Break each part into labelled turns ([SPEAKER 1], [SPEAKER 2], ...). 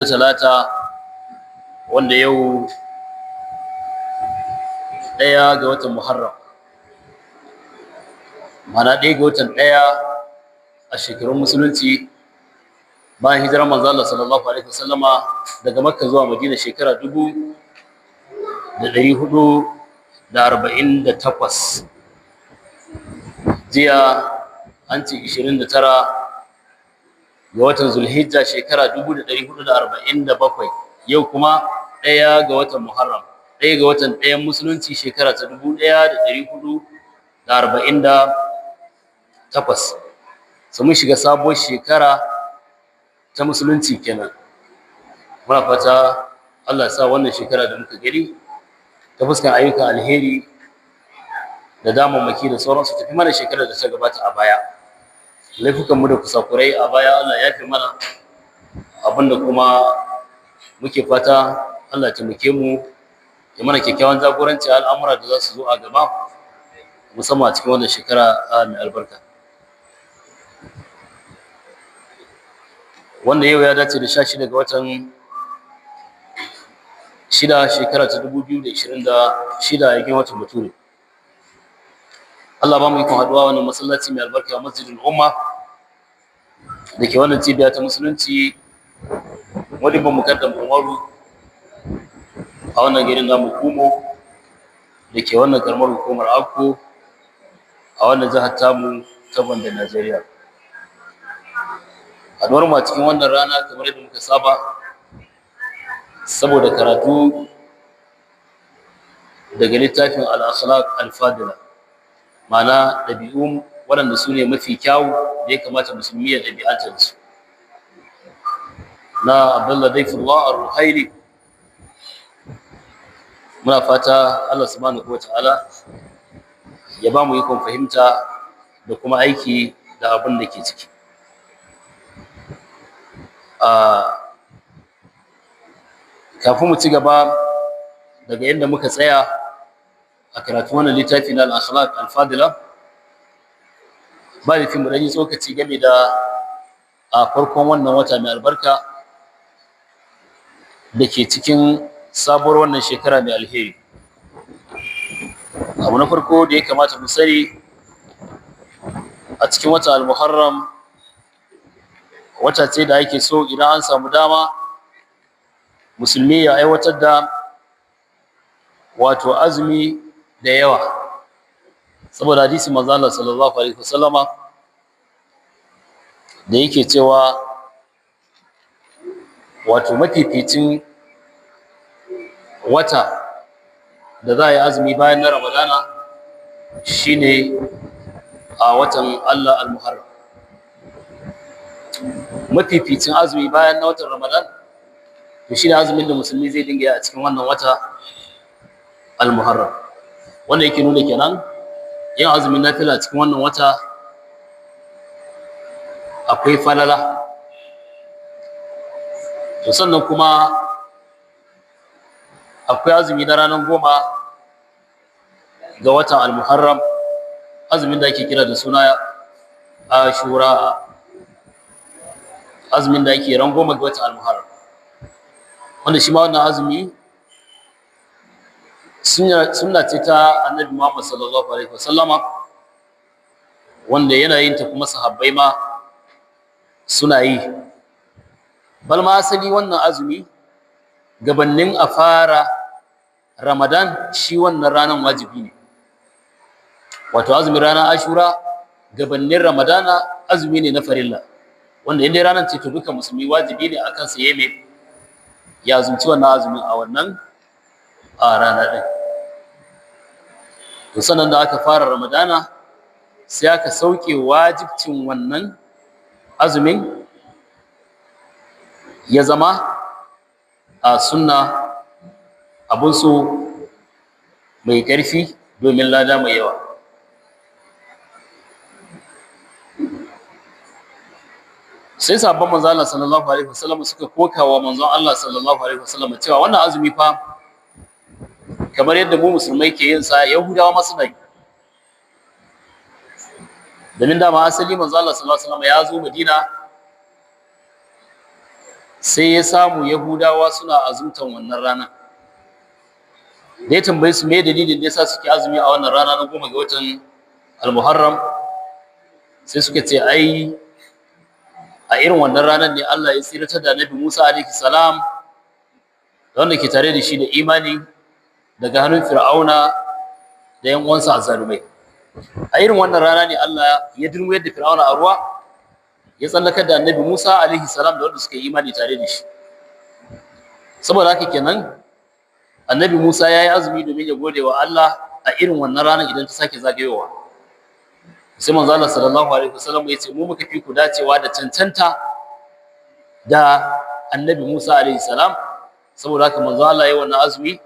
[SPEAKER 1] Talata, wanda yau 1 ga watan Muharram, mana 1 ga watan 1 a shekarun Musulunci, bayan hijirar Manzo Allah sallallahu alaihi wasallama daga Makka zuwa Madina shekara 1448. Jiya an ce 29 ga watan Zulhijja shekara 1447, yau kuma 1 ga watan Muharram, 1 ga watan 1n Musulunci shekara ta 1448. So mun shiga sabuwar shekara ta Musulunci kenan. Muna fata Allah ya sa wannan shekara da muka gani ta fuskan ayyukan alheri da damammaki da sauransu tafi mana shekarar da ta gabata a baya. Laifukanmu da kusakurai a baya, Allah ya fi mana. Abinda kuma muke fata, Allah ya taimake mu, ya mana kyakkyawan jagoranci a al'amura da za su zo a gaba, musamman a cikin wannan shekara mai albarka, wanda yau ya dace da 16 ga watan 6, shekara ta 2026, yakin watan Bature. Allah ba mu ikon haɗuwa wannan masallaci mai albarka, Masjidul Umma, da ke wannan cibiya ta Musulunci Modibban Mukaddam Umaru, a wannan garin namu Kumo, da ke wannan karamar hukumar Akko, a wannan jihar tamu ta Gombe, Najeriya. Haɗuwar mu a cikin wannan rana kamar yadda muka saba saboda karatu daga littafin Al-Akhlaq Al-Fadila, ma'ana ɗabi'u waɗanda su ne mafi kyawu da ya kamata musulmi ya ɗabi'anta da su, na Abdullah Daifullah Ar-Ruhaili. Muna fata Allah subhanahu wa ta'ala ya ba mu ikon fahimta da kuma aiki da abin da ke ciki. Kafin mu ci gaba daga inda muka tsaya a karatu wannan littafi na Al-Akhlaq Al-Fadila, ba da mu ɗan yi tsokaci game da a farkon wannan wata mai albarka da ke cikin sabuwar wannan shekara mai alheri. Abu na farko da ya kamata mu sani, a cikin wata Al-Muharram, wata ce da ake so idan an samu dama musulmi ya aiwatar da wato azumi da yawa, saboda hadisi Manzo Allah sallallahu alaihi wasallama da yake cewa wato mafificin wata da za a yi azumi bayan na Ramadana shine a watan Allah Al-Muharram. Mafificin azumi bayan na watan Ramadan to shine azumin da musulmi zai dinga yi a cikin wannan wata Al-Muharram, wanda yake nuna kenan yin azumin nafila cikin wannan wata akwai falala. To sannan kuma akwai azumi na ranar 10 ga watan Al-Muharram, azumin da ake kira da suna Ashura, azumin da ake ran 10 ga watan Al-Muharram, wanda shi ma wannan azumi sunna ce ta Annabi Muhammad sallallahu alaihi wasallama, wanda yana yin ta kuma sahabbai ma suna yi. Bal ma asali wannan azumi, gabannin a fara Ramadan, shi wannan ranar wajibi ne. Wato azumin ranar Ashura gabannin Ramadana azumi ne na farilla, wanda inda ranar ce, to duka musulmi wajibi ne akan sa yeme ya azumci wannan azumin a wannan a rana din. To sannan da aka fara Ramadana, sai aka sauke wajibcin wannan azumin, ya zama a sunna, abun so mai ƙarfi domin lada mai yawa. Sai sabon Manzo Allah sallallahu alaihi wasallam suka kokawa manzon Allah sallallahu alaihi wasallam cewa wannan azumi fa, kamar yadda mu musulmai ke yin sa, Yahudawa ma suna yi. Domin dama asali manzo Allah sallallahu alaihi wasallam ya zo Madina. Sai ya samu Yahudawa suna azumtan wannan rana. Da ya tambaye su me dalilin da yasa suke azumi a wannan rana na 10 ga watan Al-Muharram, sai suka ce ai a irin wannan ranar ne Allah ya tsiratar da Annabi Musa alaihi salam da wanda ke tare da shi da imani daga hannun Fir'auna da yan uwansa azzalumai. A irin wannan rana ne Allah ya dulmuyar da Fir'auna a ruwa, ya tsallakar da Annabi Musa alaihi salam da wanda suka yi imani tare da shi. Saboda haka kenan Annabi Musa ya yi azumi domin ya gode wa Allah a irin wannan ranar idan ta sake zagayowa. Sai manzo Allah sallallahu alaihi wasallam ya ce mu muka fi ku dacewa da cancanta da Annabi Musa alaihi salam. Saboda haka manzo Allah ya yi wannan azumi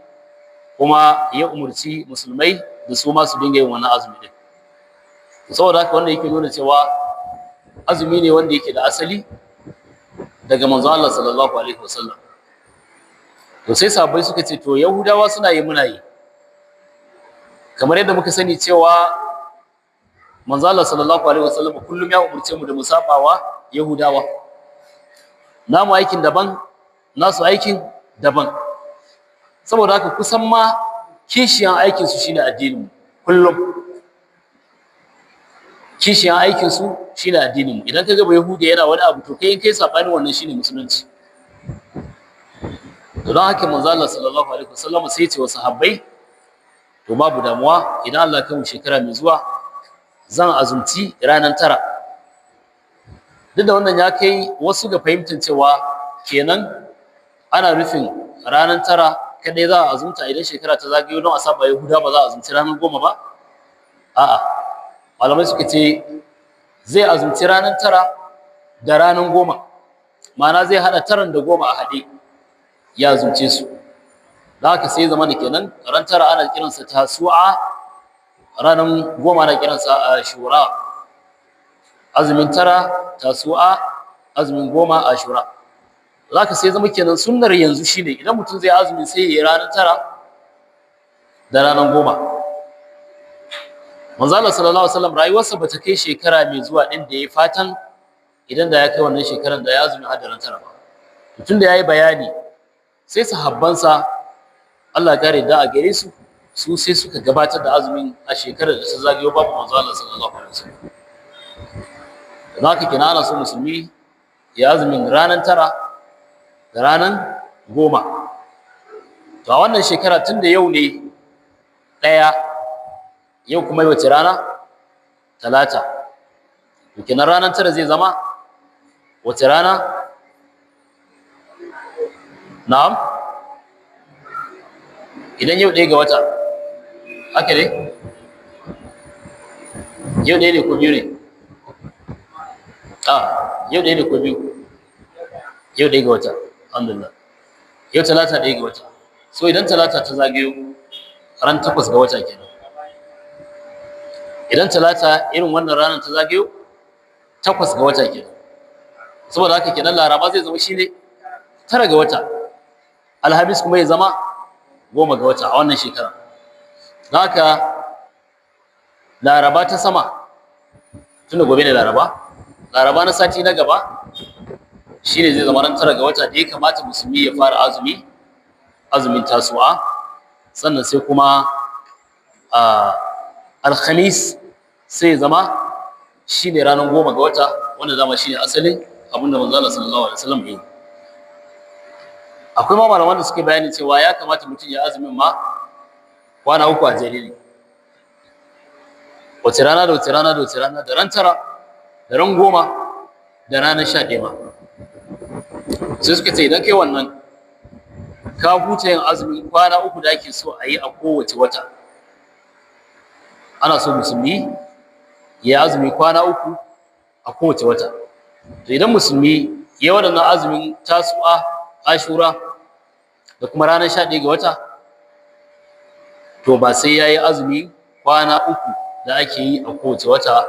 [SPEAKER 1] kuma ya umurci musulmai da su ma su dinga yin wannan azumi din. Saboda haka wannan yake nuna cewa azumi ne wanda yake da asali daga manzo Allah sallallahu alaihi wasallam. To sai sahabbai suka ce to Yahudawa suna yi, muna yi. Kamar yadda muka sani cewa manzo Allah sallallahu alaihi wasallam kullum ya umurce mu da mu sabawa Yahudawa. Namu aikin daban, nasu aikin daban. Saboda haka kusan ma kishiyan aikin su shine addinin mu kullum. Kishiyan aikin su shine addinin mu. Idan kaga ba Yahudi yana wani abu, to kai in kai sabani wannan shine musulunci. To don haka manzo Allah sallallahu alaihi wasallam sai ya ce wa sahabbai to babu damuwa, idan Allah ya kai mu shekara mai zuwa zan azumci ranar 9. Duk da wannan ya kai wasu ga fahimtar cewa kenan ana nufin ranar 9 kadai za a azumta idan shekara ta zagayo don a saba Yahuda, ba za a azumci ranar 10 ba. A'a, malamai suka ce zai azumci ranar 9 da ranar 10, ma'ana zai haɗa 9 da 10 a haɗe ya azumce su. Da haka sai zama da kenan ran 9 ana kiransa Tasu'a, ranar 10 ana kiransa Ashura. Azumin 9 Tasu'a, azumin 10 Ashura. Zaka sai zama kenan sunnar yanzu shine idan mutum zai azumin sai yayi ranar 9 da ranar 10. Manzo Allah sallallahu alaihi wasallam rayuwarsa bata kai shekara mai zuwa din da yayi fatan idan da ya kai wannan shekaran da ya azumi har da ran 9 ba. Tun da yayi bayani sai sahabbansa Allah ya kare da a gare su, su sai suka gabatar da azumin a shekarar da ta zagayo babu manzo Allah sallallahu alaihi wasallam. Don haka kenan ana so musulmi ya azumin ranar 9 da ranar 10. To a wannan shekara tun da yau ne 1, yau kuma wace rana? Talata. To kenan ranar 9 zai zama wace rana? Na'am, idan yau 1 ga wata, haka ne? Yau 1 ne ko 2 ne? Yau 1 ne ko 2? Yau 1 ga wata, alhamdulillah. Yau Talata 1 ga wata. So idan Talata ta zagayo ran 8 ga wata kenan. Idan Talata irin wannan ranar ta zagayo 8 ga wata kenan. Saboda haka kenan Laraba zai zama shine 9 ga wata, Alhamis kuma ya zama 10 ga wata a wannan shekara. Don haka Laraba ta sama, tunda gobe ne Laraba, Laraba na sati na gaba shine zai zama ran 9 ga wata da ya kamata musulmi ya fara azumi, azumin Tasu'a. Sannan sai kuma Alhamis sai ya zama shine ranar 10 ga wata, wanda dama shine asalin abinda manzo Allah sallallahu alaihi wasallam ya yi. Akwai ma malaman da suke bayani cewa ya kamata mutum ya azumin ma kwana 3 a jere ne. Wace rana da wace rana da wace rana? Da ran 9 da ran 10 da ranar 11 ma. Sai suka ce idan kai wannan ka huta yin azumin kwana 3 da ake so a yi a kowace wata. Ana so musulmi ya azumi kwana 3 a kowace wata. To idan musulmi ya waɗannan azumin Tasu'a, Ashura da kuma ranar 11 ga wata, to ba sai ya yi azumi kwana 3 da ake yi a kowace wata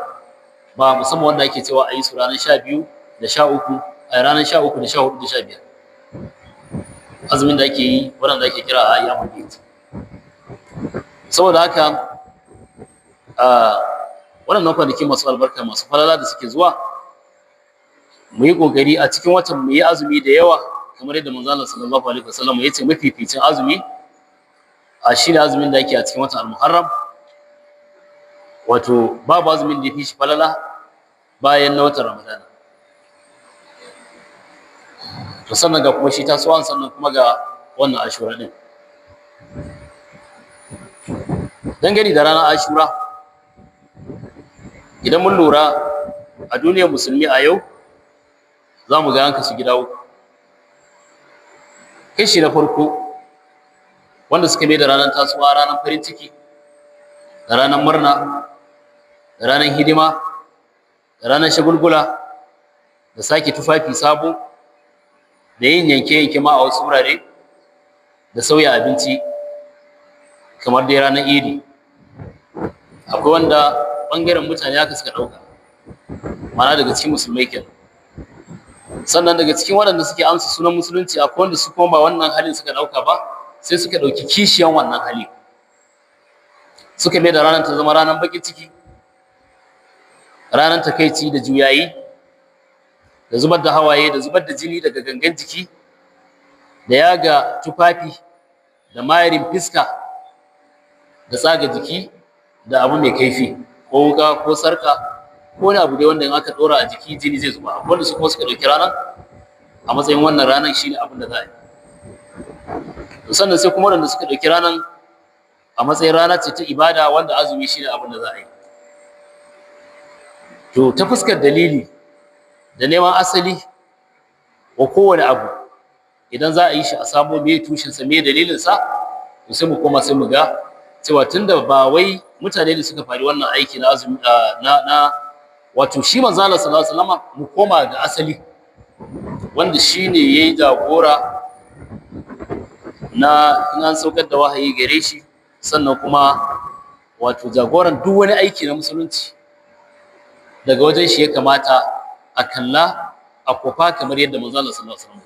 [SPEAKER 1] ba, musamman wanda ake cewa a yi su ranar 12 da 13, a ranar 13 da 14 da 15, azumin da ake yi waɗanda ake kira a ayyamul bid. Saboda haka waɗannan kwanaki masu albarka masu falala da suke zuwa, mu yi ƙoƙari a cikin watan mu yi azumi da yawa. kamar yadda manzo Allah sallallahu alaihi wasallam ya ce mafificin azumi a shine azumin da ake a cikin watan al-Muharram, wato babu azumin da ya fi shi falala bayan na watan Ramadan. To sannan ga kuma shi tasuwan, sannan kuma ga wannan Ashura din. Dangane da ranar Ashura, idan mun lura a duniyar musulmi a yau, za mu ga an kasu gida uku. Kashi na farko, wanda suka mai da ranar tasuwa ranar farin ciki, da ranar murna, da ranar hidima, da ranar shagulgula, da sake tufafi sabo, da yin yanke-yanke ma a wasu wurare, da sauya abinci kamar dai ranar Idi. Akwai wanda ɓangaren mutane haka suka ɗauka, ma'ana daga cikin musulmai kenan. Sannan daga cikin waɗanda suke amsa sunan musulunci, akwai wanda su kuma ba wannan halin suka ɗauka ba, sai suka ɗauki kishiyan wannan hali, suka mai da ranar ta zama ranar baƙin ciki, ranar takaici da juyayi, da zubar da hawaye, da zubar da jini daga gangan jiki, da yaga tufafi, da mayarin fiska, da tsaga jiki da abu mai kaifi, ko wuka ko sarka ko wani abu dai wanda in aka ɗora a jiki jini zai zuba. Akwai wanda su kuma suka ɗauki ranar a matsayin wannan ranar shine abin da za a yi. Sannan sai kuma waɗanda suka ɗauki ranar a matsayin rana ce ta ibada, wanda azumi shine abin da za a yi. To ta fuskar dalili da neman asali wa kowane abu, idan za a yi shi a samo me tushensa, me dalilinsa, to sai mu koma sai mu ga cewa tunda ba wai mutane da suka fari wannan aiki na azumi na wato shi manzo Allah sallallahu alaihi wasallam, mu koma ga asali wanda shine yayi jagora na in an saukar da wahayi gare shi, sannan kuma wato jagoran duk wani aiki na musulunci daga wajen shi ya kamata a kalla a kofa, kamar yadda manzo Allah sallallahu alaihi wasallam.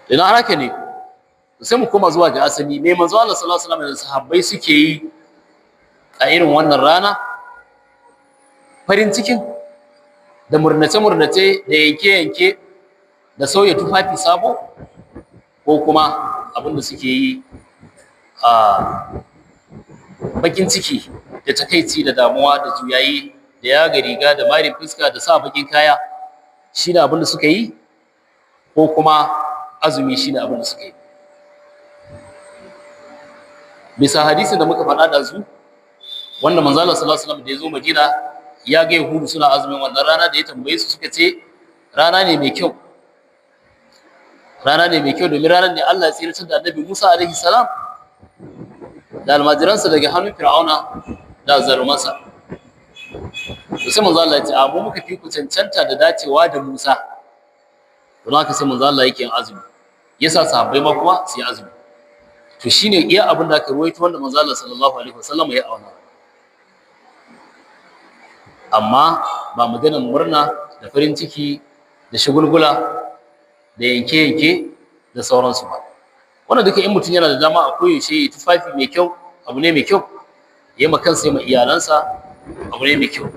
[SPEAKER 1] Idan haka ne, sai mu koma zuwa ga asali, me manzo Allah sallallahu alaihi wasallam da sahabbai suke yi a irin wannan rana, farin cikin da murnace-murnace da yanke-yanke da sauya tufafi sabo, ko kuma abin da suke yi a bakin ciki da takaici da damuwa da juyayi da yaga riga da marin fuska da sa bakin kaya, shine abin da suka yi, ko kuma azumi shine abin da suka yi. Bisa hadisin da muka faɗa da su, wanda manzo Allah sallallahu alaihi wasallam da ya zo Madina ya ga Yahudu suna azumin wannan rana, da ya tambaye su suka ce rana ne mai kyau, rana ne mai kyau, domin ranar ne Allah ya tsiratar da Annabi Musa alaihi salam da almajiransa daga hannun Fir'auna da zalumansa. To sai manzo Allah ya ce a mu muka fi ku cancanta da dacewa da Musa. Don haka sai manzo Allah yake yin azumi, yasa sahabbai ma kuma su yi azumi. To shine iya abin da aka ruwaito wanda manzo Allah sallallahu alaihi wasallam ya auna. Amma ba maganar murna da farin ciki da shagulgula da yanke-yanke da sauransu ba. Wannan duka in mutum yana da dama a koyaushe ya tufafi mai kyau, abu ne mai kyau, ya ma kansa, ya ma iyalansa, abu ne mai kyau.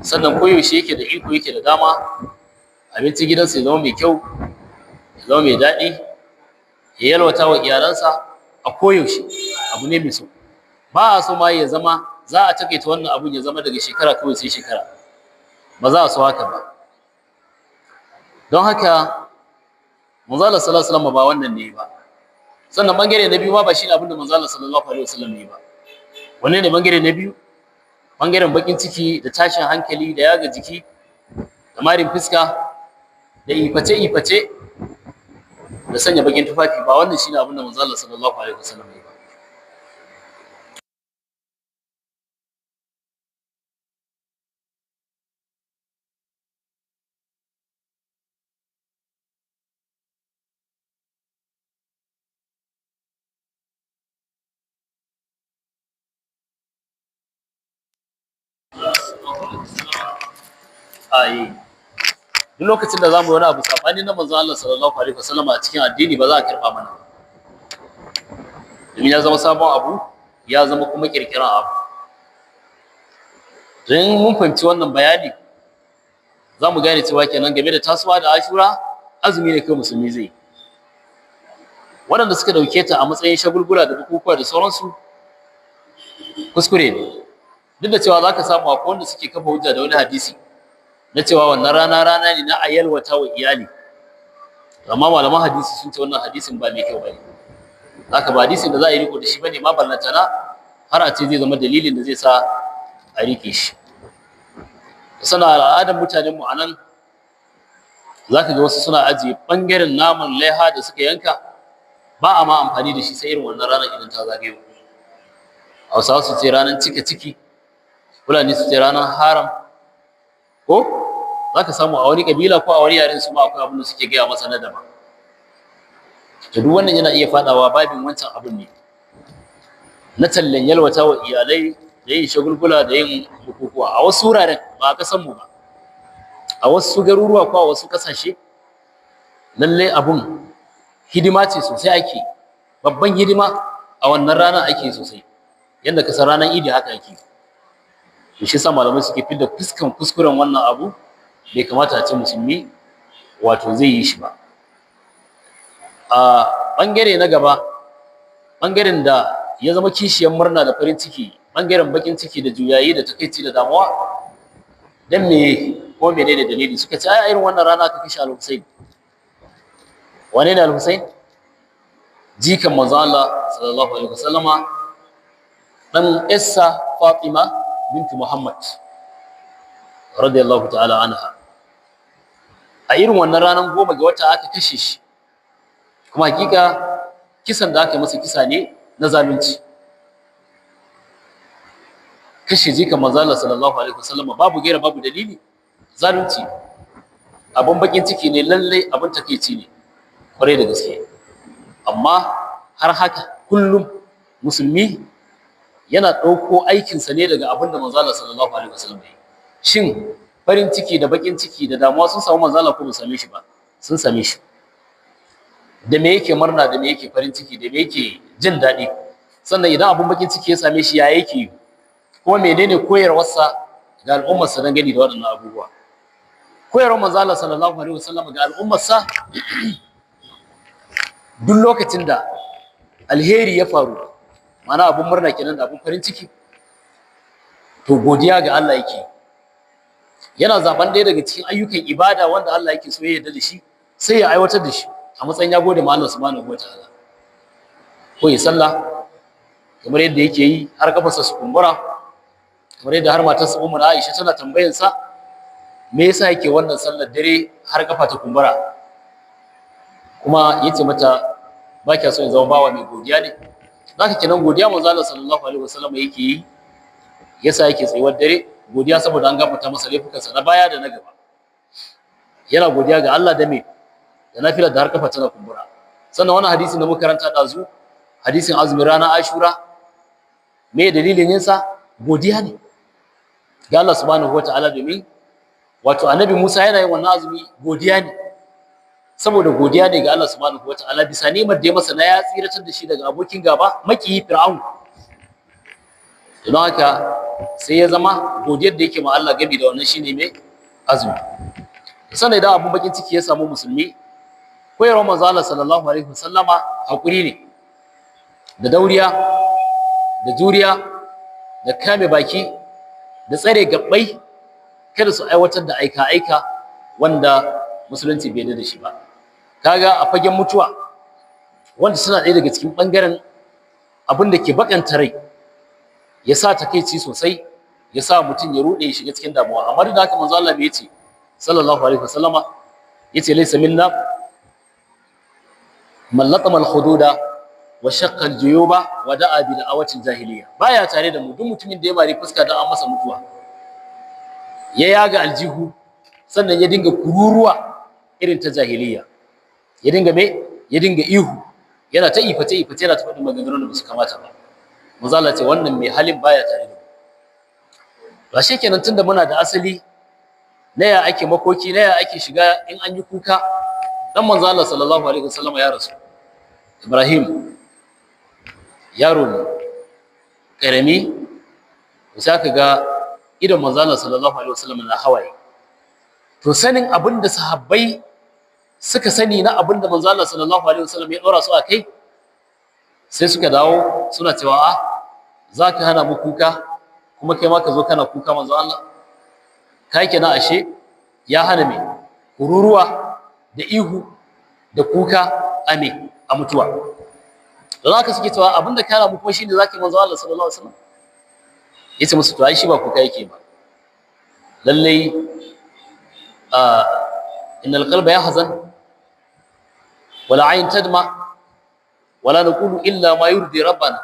[SPEAKER 1] Sannan koyaushe yake da iko, yake da dama, abincin gidansa ya zama mai kyau, ya zama mai daɗi, ya yalwata wa iyalansa a koyaushe, abu ne mai so. Ba a so ma ya zama za a takaita wannan abun ya zama daga shekara kawai sai shekara, ba za a so haka ba. Don haka manzo Allah sallallahu alaihi wasallam ba wannan ne ba. Sannan bangare na biyu ma ba shine abin da manzo Allah sallallahu alaihi wasallam ne ba. Wanne ne bangare na biyu? Bangaren bakin ciki da tashin hankali da yaga jiki da marin fuska da iface iface da sanya bakin tufafi, ba wannan shine abin da manzo Allah sallallahu alaihi wasallam ne ba. Ai duk lokacin da zamu yi wani abu sabani na manzon Allah sallallahu alaihi wasallam a cikin addini, ba za a karba mana, domin ya zama sabon abu, ya zama kuma kirkiran abu. Don mun fahimci wannan bayani, za mu gane cewa kenan game da tasuwa da Ashura, Azumi ne kai musulmi zai. Waɗanda suka ɗauke ta a matsayin shagulgula da bukukuwa da sauransu, kuskure ne. Duk da cewa za ka samu akwai wanda suke kafa hujja da wani hadisi na cewa wannan rana rana ne na a yalwata wa iyali, amma malaman hadisi sun ce wannan hadisin ba mai kyau bane. Haka ba hadisin da za a yi riko da shi bane ma, ballantana har a ce zai zama dalilin da zai sa a rike shi. Sana al'adar mutanen mu anan, zaka ga wasu suna ajiye bangaren naman laiha da suka yanka, ba a ma amfani da shi sai irin wannan ranar idan ta zagayo. Hausawa su ce ranar cika ciki, Fulani su ce ranar haram, ko zaka samu a wani kabila ko a wani yaren su ma akwai abin da suke gaya masa na daban. To duk wannan yana iya fadawa babin wancan abun ne na tallan yalwata wa iyalai da yin shagulgula da yin bukukuwa. A wasu wuraren, ba a kasan mu ba, a wasu garuruwa ko a wasu kasashe, lallai abun hidima ce sosai ake, babban hidima a wannan rana ake sosai, yadda kasar ranar Idi haka ake. To shi yasa malamai suke fidda fuskan kuskuren wannan abu, bai kamata a ce musulmi wato zai yi shi ba. A ɓangare na gaba, ɓangaren da ya zama kishiyar murna da farin ciki, ɓangaren bakin ciki da juyayi da takaici da damuwa, dan me ko menene dalili? Suka ce ai irin wannan rana aka kashe Al-Husayn. Wane ne Al-Husayn? Jikan manzo Allah sallallahu alaihi wasallama, dan Issa Fatima binti Muhammad radiyallahu ta'ala anha. A irin wannan ranar 10 ga wata aka kashe shi, kuma hakika kisan da aka masa kisa ne na zalunci. Kashe jikan manzo Allah sallallahu alaihi wasallam babu gaira babu dalili, zalunci, abun bakin ciki ne lalle, abun takeici ne kwarai da gaske. Amma har haka kullum musulmi yana ɗauko aikinsa ne daga abin da manzo Allah sallallahu alaihi wasallam ya yi. Shin farin ciki da bakin ciki da damuwa sun samu manzo Allah ko ba same shi ba? Sun same shi. Da me yake murna, da me yake farin ciki, da me yake jin daɗi? Sannan idan abun bakin ciki ya same shi, ya yake yi? Kuma menene koyarwarsa ga al'ummarsa dangane da waɗannan abubuwa? Koyarwar manzo Allah sallallahu alaihi wasallam ga al'ummarsa, duk lokacin da alheri ya faru, ma'ana abun murna kenan da abun farin ciki, to godiya ga Allah yake. Yana zaben ɗaya daga cikin ayyukan ibada wanda Allah yake so ya yarda da shi, sai ya aiwatar da shi a matsayin ya gode ma Allah subhanahu wataala. Ko ya sallah kamar yadda yake yi har kafarsa su kumbura, kamar yadda har matarsa Ummu Aisha tana tambayar sa me yasa yake wannan sallar dare har kafa ta kumbura, kuma yace mata ba kya so in zama bawa mai godiya ne? Zaka kenan godiya manzo Allah sallallahu alaihi wasallam yake yi, yasa yake tsayuwar dare, godiya saboda an gafarta masa laifukansa na baya da na gaba. Yana godiya ga Allah da me da nafilar da har kafa tana kumbura. Sannan wannan hadisin da muka karanta dazu, hadisin azumin ranar Ashura, me dalilin yin sa? Godiya ne ga Allah subhanahu wataala, domin wato Annabi Musa yana yin wannan azumi godiya ne, saboda godiya ne ga Allah subhanahu wataala bisa ni'imar da ya masa na ya tsiratar da shi daga abokin gaba makiyi Fir'aun. Don haka sai ya zama godiyar da yake ma Allah gami da wannan shine mai azumi. Sannan idan abun bakin ciki ya samu musulmi, koyarwar manzo Allah sallallahu alaihi wasallama hakuri ne da dauriya da juriya da kame baki da tsare gabbai kada su aiwatar da aika-aika wanda musulunci bai yarda da shi ba. Kaga a fagen mutuwa, wanda suna ɗaya daga cikin ɓangaren abin da ke bakanta rai, ya sa takeici sosai, ya sa mutum ya ruɗe ya shiga cikin damuwa. Amma duk da haka manzo Allah me yace sallallahu alaihi wasallama? Yace laysa minna man latama al-hududa wa shaqqa al-juyuba wa da'a bi da'awati jahiliya. Baya tare da mu duk mutumin da ya mari fuska dan an masa mutuwa, ya yaga aljihu, sannan ya dinga kururuwa irin ta jahiliya, ya dinga me, ya dinga ihu, yana ta iface iface, yana ta faɗin maganganun da ba su kamata ba. Manzo Allah ce wannan mai halin baya tare da mu. To ashe kenan tunda muna da asali na ya ake makoki, na ya ake shiga in an yi kuka. Dan manzo Allah sallallahu alaihi wasallam ya rasu, Ibrahim yaro ne karami, sai aka ga idan manzo Allah sallallahu alaihi wasallam na hawaye. To sanin abin da sahabbai suka sani na abin da manzo Allah sallallahu alaihi wasallam ya dora su a kai, sai suka dawo suna cewa a za ka hana mu kuka kuma kai ma ka zo kana kuka manzo Allah. Kai kenan ashe ya hana me kururuwa da ihu da kuka a me a mutuwa. Don haka suke cewa abin da kana mu kuma shine zaka manzo Allah sallallahu alaihi wasallam. Yace musu to ai shi ba kuka yake ba, lallai innal qalba yahzan wala ayn tadma wala naqulu illa ma yurdi rabbana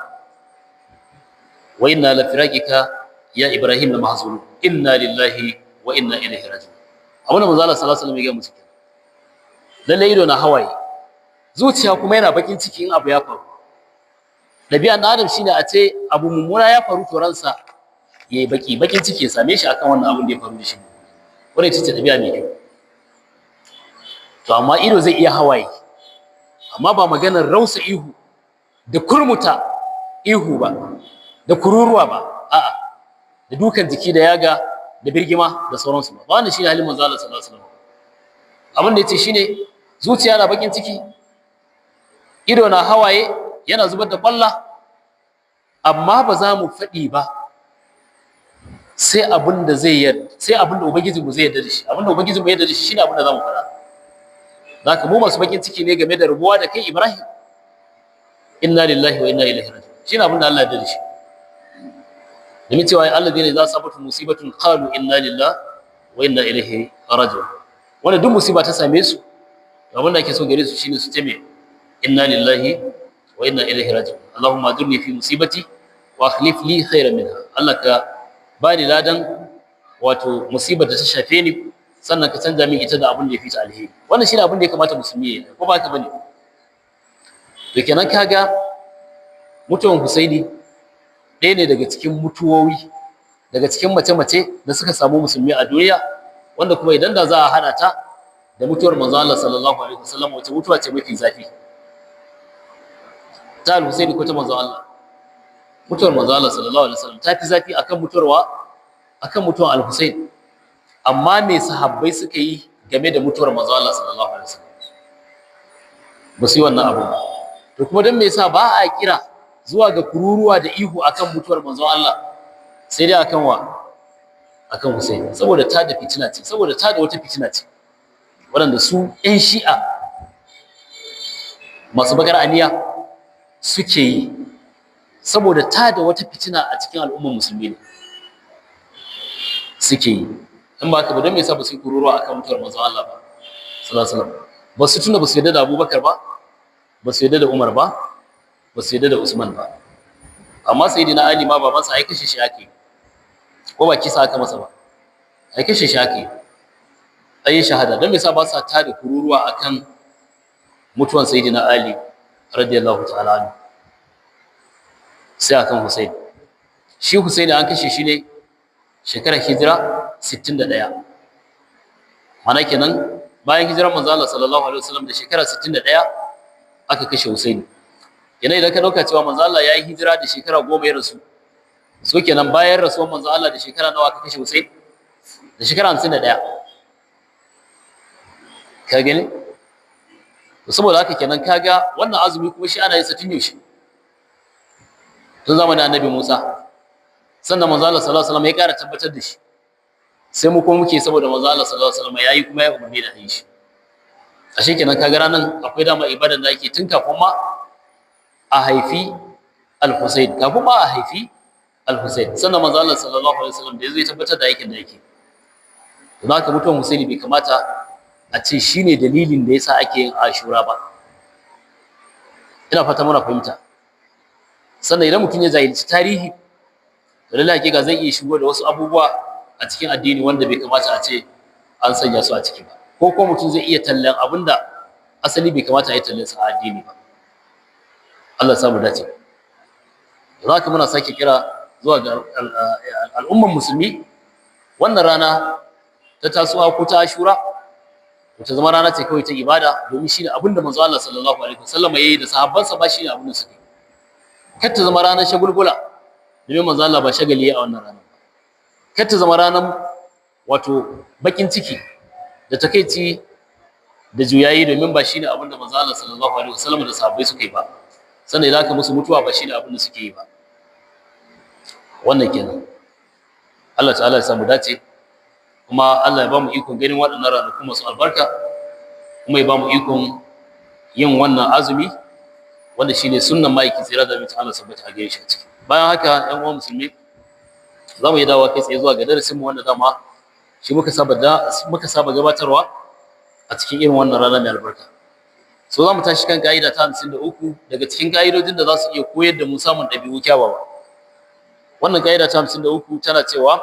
[SPEAKER 1] wa inna la firaqika ya ibrahim la mahzunun inna lillahi wa inna ilaihi raji'un. Abin da manzo Allah sallallahu alaihi wasallam ya ga musu kenan, lallai ido na hawaye, zuciya kuma yana bakin ciki in abu ya faru. Ɗabi'an ɗan adam shine a ce abu mummuna ya faru to ransa yayi baki, bakin ciki ya same shi akan wannan abin da ya faru da shi. Wannan ita ce ɗabi'a mai kyau. To amma ido zai iya hawaye, amma ba maganar rausa ihu da kurmuta ihu ba da kururuwa ba, a'a, da dukan jiki da yaga da birgima da sauransu ba. Wannan shine halin manzo Allah sallallahu alaihi wasallam. Abin da yace shine zuciya na bakin ciki, ido na hawaye, yana zubar da kwalla, amma ba za mu faɗi ba sai abin da zai yarda, sai abin da ubangijinmu zai yarda da shi. Abin da ubangijinmu ya yarda da shi shine abin da za mu faɗa. Zaka mu masu bakin ciki ne game da rubuwa da kai Ibrahim, inna lillahi wa inna ilaihi raji'un, shine abin da Allah ya yarda da shi. Domin cewa alladhina idza asabatuhum musibatun qalu inna lillahi wa inna ilaihi raji'un. Wanda duk musiba ta same su, abin da ake so gare su shine su ce me? Inna lillahi wa inna ilaihi raji'un. Allahumma ajurni fi musibati wa akhlif li khairan minha. Allah ka bani ladan wato musibar da ta shafe ni, sannan ka canza min ita da abin da ya fi ta alheri. Wannan shine abin da ya kamata musulmi ya yi, ko ba haka bane? To kenan kaga mutuwan Husaini ɗaya ne daga cikin mutuwowi, daga cikin mace-mace da suka samu musulmi a duniya, wanda kuma idan da za a haɗa ta da mutuwar manzo Allah sallallahu alaihi wasallam, wace mutuwa ce mafi zafi? Ta Al-Husaini ko ta manzo Allah? Mutuwar manzo Allah sallallahu alaihi wasallam ta fi zafi akan mutuwarwa, akan mutuwar Al-Husain. Amma me sahabbai suka yi game da mutuwar manzo Allah sallallahu alaihi wasallam? Ba su yi wannan abu ba. To kuma don me yasa ba a kira zuwa ga kururuwa da ihu akan mutuwar manzo Allah, sai dai akan wa? Akan Husain? Saboda ta da fitina ce, saboda ta da wata fitina ce waɗanda su ƴan Shi'a masu bakar aniya suke yi, saboda ta da wata fitina a cikin al'ummar musulmi ne suke yi. In ba ka ba, don me yasa ba su yi kururuwa akan mutuwar manzo Allah ba sallallahu alaihi wasallam? Ba su tuna ba su yarda da Abubakar ba, ba su yarda da Umar ba, ba su yarda da Usman ba. Amma sayyidina Ali ma babansa ai kashe shi ake, ko ba kisa aka masa ba? Ai kashe shi ake, ai shahada. Don me yasa ba sa tada kururuwa akan mutuwan sayyidina Ali radiyallahu ta'ala anhu, sai akan Hussein? Shi Hussein an kashe shi ne shekarar hijira 61, mana kenan bayan hijirar manzo Allah sallallahu alaihi wasallam da shekara 61 aka kashe Hussein. Kenan idan ka dauka cewa manzo Allah ya yi hijira da shekara 10 ya rasu, so kenan bayan rasuwar manzo Allah da shekara nawa aka kashe Hussein? Da shekara 51. Ka gani? To saboda haka kenan kaga wannan azumi kuma shi ana yin sa tun yaushe? Tun zamanin Annabi Musa. Sannan manzo Allah sallallahu alaihi wasallam ya ƙara tabbatar da shi, sai mu kuma muke saboda manzo Allah sallallahu alaihi wasallam yayi kuma ya umarni da yi shi. Ashe kenan kaga ranan akwai dama ibadan da ake tun kafin ma a haifi Al-Husayn, kafin ma a haifi Al-Husayn. Sannan manzo Allah sallallahu alaihi wasallam da yazo ya tabbatar da aikin da yake. Don haka mutuwan Husaini bai kamata a ce shine dalilin da yasa ake yin Ashura ba. Ina fata muna fahimta. Sannan idan mutum ya jahilci tarihi, to lallai hakika zai iya shigo da wasu abubuwa a cikin addini wanda bai kamata a ce an sanya su a ciki ba, ko kuma mutum zai iya tallan abinda asali bai kamata a yi tallan sa a addini ba. Allah ya samu dace. Don haka muna sake kira zuwa ga al'umman musulmi, wannan rana ta Tasu'a ko ta Ashura ta zama rana ce kawai ta ibada, domin shine abin da manzo Allah sallallahu alaihi wasallam yayi da sahabbansa ba, shine abin da suka yi. Kar ta zama ranar shagulgula, domin manzo Allah ba shagali a wannan ranar ba. Kar ta zama ranar wato bakin ciki da takeici da juyayi, domin ba shine abin da manzo Allah sallallahu alaihi wasallam da sahabbai suka yi ba. Sannan idan aka musu mutuwa, ba shine abin da suke yi ba. Wannan kenan. Allah ta'ala ya samu dace, kuma Allah ya ba mu ikon ganin waɗannan ranaku masu albarka, kuma ya ba mu ikon yin wannan azumi wanda shine sunnan ma'aikin tsira da mutum Allah sabbata a gare shi a ciki. Bayan haka, ƴan uwan musulmi, za mu yi dawowa kai tsaye zuwa ga darasinmu wanda dama shi muka saba gabatarwa a cikin irin wannan rana mai albarka. So za mu tashi kan ka'ida ta 53 daga cikin ka'idojin da za su iya koyar da mu samun ɗabi'u kyawawa. Wannan ka'ida ta 53 tana cewa,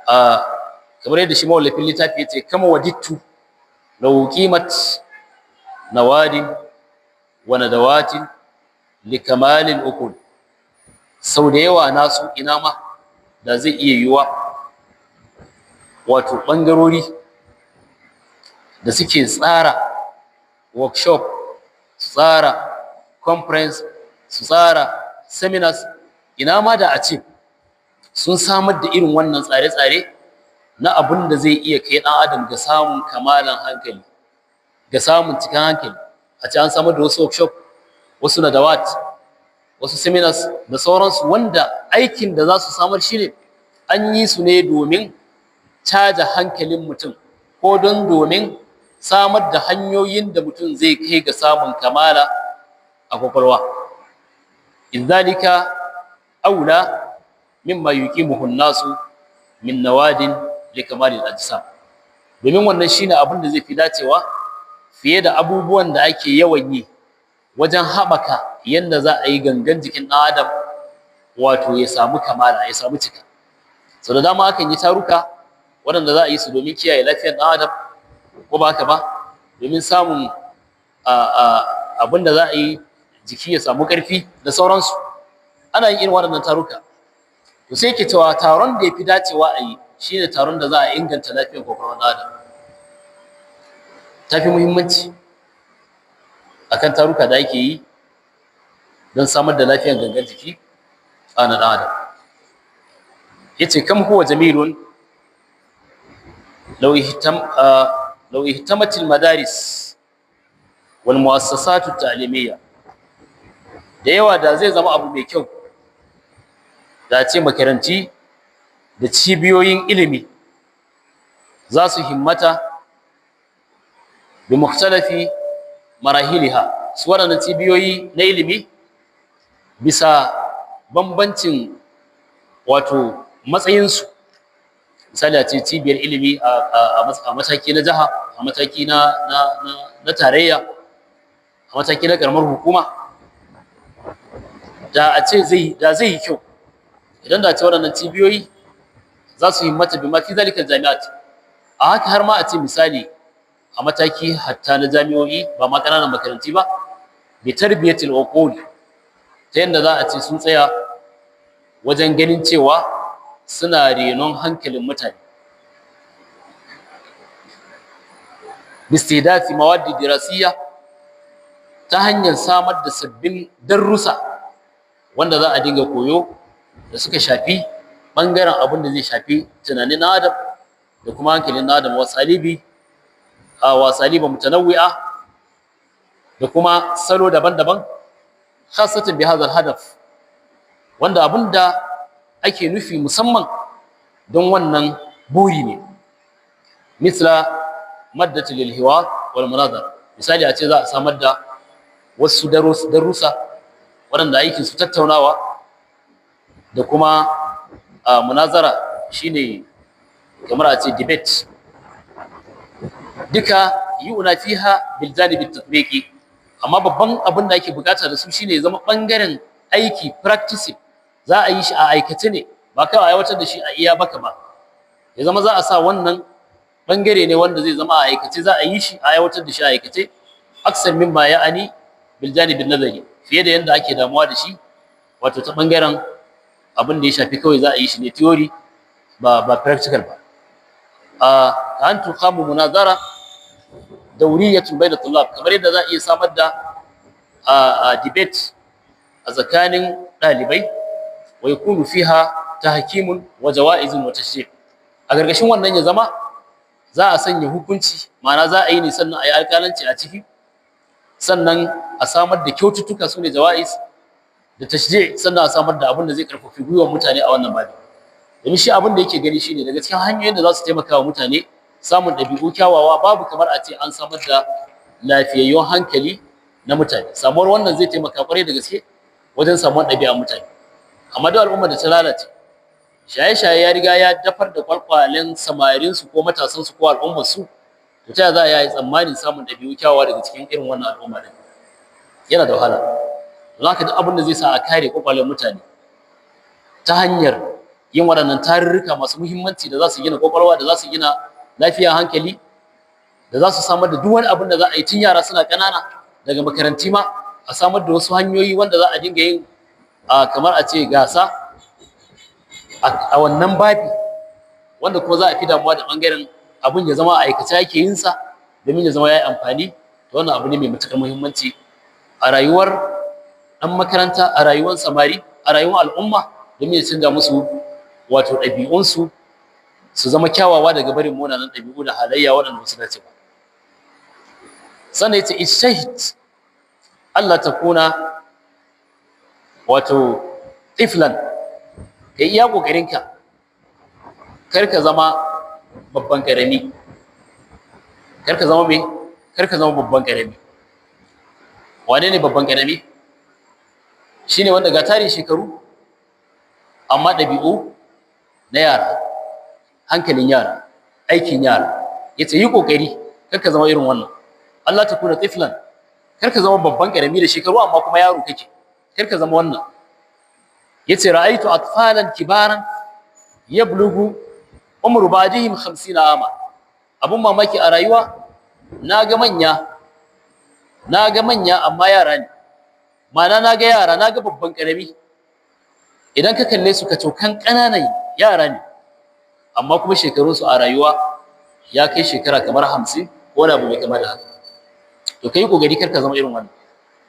[SPEAKER 1] a kamar yadda shi mawallafin littafi ya ce, كم وددت لو أقيمت نواد وندوات لكمال العقول. Sau da yawa na so ina ma da zai iya yiwuwa wato ɓangarori da suke tsara workshop, su tsara conference, su tsara seminars, ina ma da a ce sun samar da irin wannan tsare-tsare na abin da zai iya kai ɗan adam ga samun kamalan hankali, ga samun cikan hankali. A ce an samar da wasu workshop, wasu ندوات, wasu seminars da sauransu, wanda aikin da za su samar shine an yi su ne domin caja hankalin mutum, ko don domin samar da hanyoyin da mutum zai kai ga samun kamala a kwakwalwa. إذ ذلك أولى مما يقيمه الناس من نواد لكمال الأجسام. Domin wannan shine abin da zai fi dacewa fiye da abubuwan da ake yawan yi wajen haɓaka yadda za a yi gangan jikin ɗan adam wato ya samu kamala, ya samu cika. Sau da dama akan yi taruka waɗanda za a yi su domin kiyaye lafiyar ɗan adam, ko ba haka ba, domin samun abin da za a yi jiki ya samu ƙarfi da sauransu. Ana yin irin waɗannan taruka. To, sai yake cewa taron da ya fi dacewa a yi shine taron da za a inganta lafiyar kwakwalwar ɗan adam, ta fi muhimmanci akan taruka da ake yi don samar da lafiyar gangan jiki a na ɗan adam. Yace كم هو جميل لو اهتمت المدارس والمؤسسات التعليمية. Da yawa da zai zama abu mai kyau da ce makaranti da cibiyoyin ilimi za su himmata بمختلف مراحلها, su waɗannan cibiyoyi na ilimi bisa bambancin wato matsayinsu. Misali, a ce cibiyar ilimi a mataki na jiha, a mataki na tarayya, a mataki na ƙaramar hukuma, da a ce zai da zai yi kyau idan da ce waɗannan cibiyoyi za su himmata بما في ذلك الجامعات. A haka har ma a ce misali a mataki hatta na jami'o'i, ba ma ƙananan makaranti ba, بتربية العقول, ta yadda za a ce sun tsaya wajen ganin cewa suna renon hankalin mutane, باستحداث مواد دراسية, ta hanyar samar da sabbin darussa wanda za a dinga koyo da suka shafi ɓangaren abin da zai shafi tunanin ɗan adam da kuma hankalin ɗan adam, وأساليب متنوعة, da kuma salo daban-daban, خاصة بهذا الهدف, wanda abin da ake nufi musamman don wannan buri ne, مثل مادة للحوار والمناظرة. Misali, a ce za a samar da wasu darussa waɗanda aikin su tattaunawa da kuma munazara, shine kamar a ce debate, duka يعنى فيها بالجانب التطبيقي. Amma babban abin da ake bukata da su shine ya zama bangaren aiki, practicing, za a yi shi a aikace ne, ba kawai aiwatar da shi a iya baka ba. Ya zama za a sa wannan bangare ne wanda zai zama a aikace za a yi shi, a aiwatar da shi a aikace, أكثر مما يعني بالجانب النظري, fiye da yanda ake damuwa da shi wato ta bangaren abin da ya shafi kawai za a yi shi ne theory, ba practical ba. A أن تقام مناظرة دورية بين الطلاب, kamar yadda za a iya samar da debate a tsakanin ɗalibai, ويكون فيها تحكيم وجوائز وتشجيع. A gargashin wannan ya zama za a sanya hukunci, ma'ana za a yi ne sannan a yi alƙalanci a ciki, sannan a samar da kyaututtuka, su ne jawa'is da tashji', sannan a samar da abin da zai karfafi gwiwar mutane a wannan babi. Domin shi abin da yake gani shine daga cikin hanyoyin da za su taimaka wa mutane samun ɗabi'u kyawawa, babu kamar a ce an samar da lafiyayyun hankali na mutane. Samuwar wannan zai taimaka kwarai da gaske wajen samuwar ɗabi'a mutane. Amma duk al'ummar da ta lalace, shaye-shaye ya riga ya dafar da kwalkwalen samarinsu ko matasansu ko al'ummarsu, to ta za a yi tsammanin samun ɗabi'u kyawawa daga cikin irin wannan al'umma ɗin? Yana da wahala. Don haka duk abin da zai sa a kare kwakwalen mutane ta hanyar yin waɗannan tarurruka masu muhimmanci da za su gina kwakwalwa, da za su gina lafiya hankali, da za su samar da duk wani abin da za a yi tun yara suna ƙanana, daga makaranti ma a samar da wasu hanyoyi wanda za a dinga yin kamar a ce gasa a wannan babi, wanda kuma za a fi damuwa da ɓangaren abin ya zama a aikace ake yin sa domin ya zama ya yi amfani. Da wannan abu ne mai matuƙar muhimmanci a rayuwar ɗan makaranta, a rayuwar samari, a rayuwar al'umma, domin ya canza musu wato ɗabi'unsu su zama kyawawa daga barin munanan ɗabi'u da halayya waɗanda ba su dace ba. Sannan ya ce ishahid Allah ta kuna wato tiflan, ka iya ƙoƙarinka kar ka zama babban ƙarami, kar ka zama me, kar ka zama babban ƙarami. Wane ne babban ƙarami? Shine wanda ga tarin shekaru amma ɗabi'u na yara, hankalin yara, aikin yara. Yace yi ƙoƙari kar ka zama irin wannan. Allah ta kuna tiflan, kar ka zama babban ƙarami da shekaru amma kuma yaro kake, kar ka zama wannan. Yace ra'aytu atfalan kibaran yablugu umru ba'dihim 50 ama. Abun mamaki a rayuwa, naga manya, naga manya amma yara ne. Ma'ana naga yara, naga babban karami, idan ka kalle su ka cokan ƙananan yara ne, amma kuma shekarun su a rayuwa ya kai shekara kamar 50 ko wani abu mai kama da haka. To kai kokari kar ka zama irin wannan,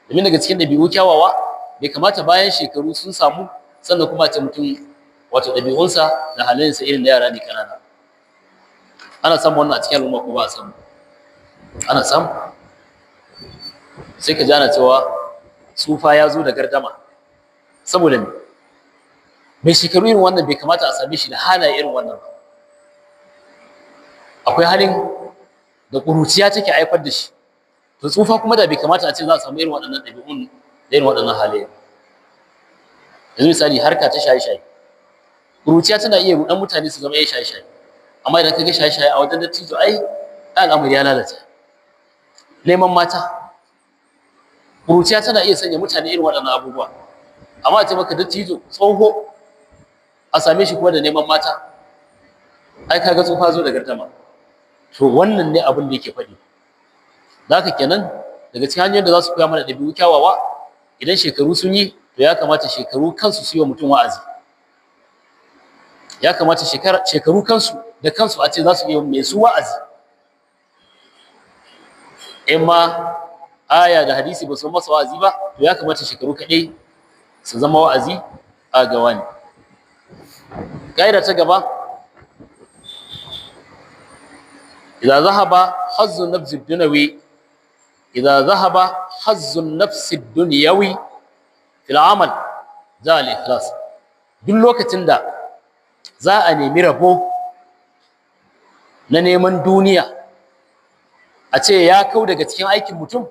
[SPEAKER 1] domin daga cikin ɗabi'u kyawawa bai kamata bayan shekaru sun samu sannan kuma ce mutum wato ɗabi'unsa da halayensa irin na yara ne ƙanana. Ana samun wannan a cikin al'umma ko ba a samu? Ana samu. Sai ka ji ana cewa tsufa ya zo da gardama. Saboda me? Mai shekaru irin wannan bai kamata a same shi da halaye irin wannan ba. Akwai halin da ƙuruciya take haifar da shi. To tsufa kuma da bai kamata a ce za a samu irin waɗannan ɗabi'un da irin waɗannan halaye. Yanzu misali harka ta shaye-shaye, ƙuruciya tana iya ruɗan mutane su zama 'yan shaye-shaye, amma idan ka ga shaye-shaye a wajen dattijo, ai al'amari ya lalace. Neman mata, ƙuruciya tana iya sanya mutane irin waɗannan abubuwa, amma a ce maka dattijo tsoho a same shi kuma da neman mata, ai kaga tsufa zo da gardama. To wannan ne abin da yake faɗi. Da haka kenan daga cikin hanyoyin da za su koya mana ɗabi'u kyawawa, idan shekaru sun yi, to ya kamata shekaru kansu su yi wa mutum wa'azi. Ya kamata shekaru kansu da kansu a ce za su yi mai su wa'azi. In ma aya da hadisi ba su masa wa'azi ba, to ya kamata shekaru kaɗai su zama wa'azi a gawa ne. Ƙa'ida ta gaba, idza zahaba hazzu nafsi dunawi, idza zahaba hazzu nafsi dunyawi fil amal za al ikhlas. Duk lokacin da za a nemi rabo na neman duniya a ce ya kau daga cikin aikin mutum,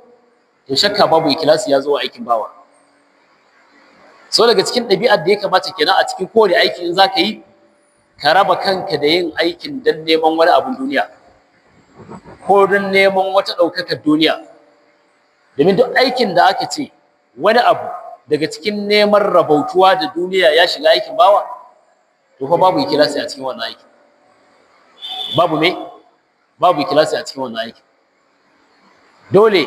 [SPEAKER 1] to shakka babu ikhlasi ya zo wa aikin bawa. So daga cikin ɗabi'ar da ya kamata kenan a cikin kowane aiki in za ka yi, ka raba kanka da yin aikin don neman wani abun duniya ko don neman wata ɗaukakar duniya. Domin duk aikin da aka ce wani abu daga cikin neman rabautuwa da duniya ya shiga aikin bawa, to fa babu ikhlasi a cikin wannan aikin. Babu me? Babu ikhlasi a cikin wannan aikin. Dole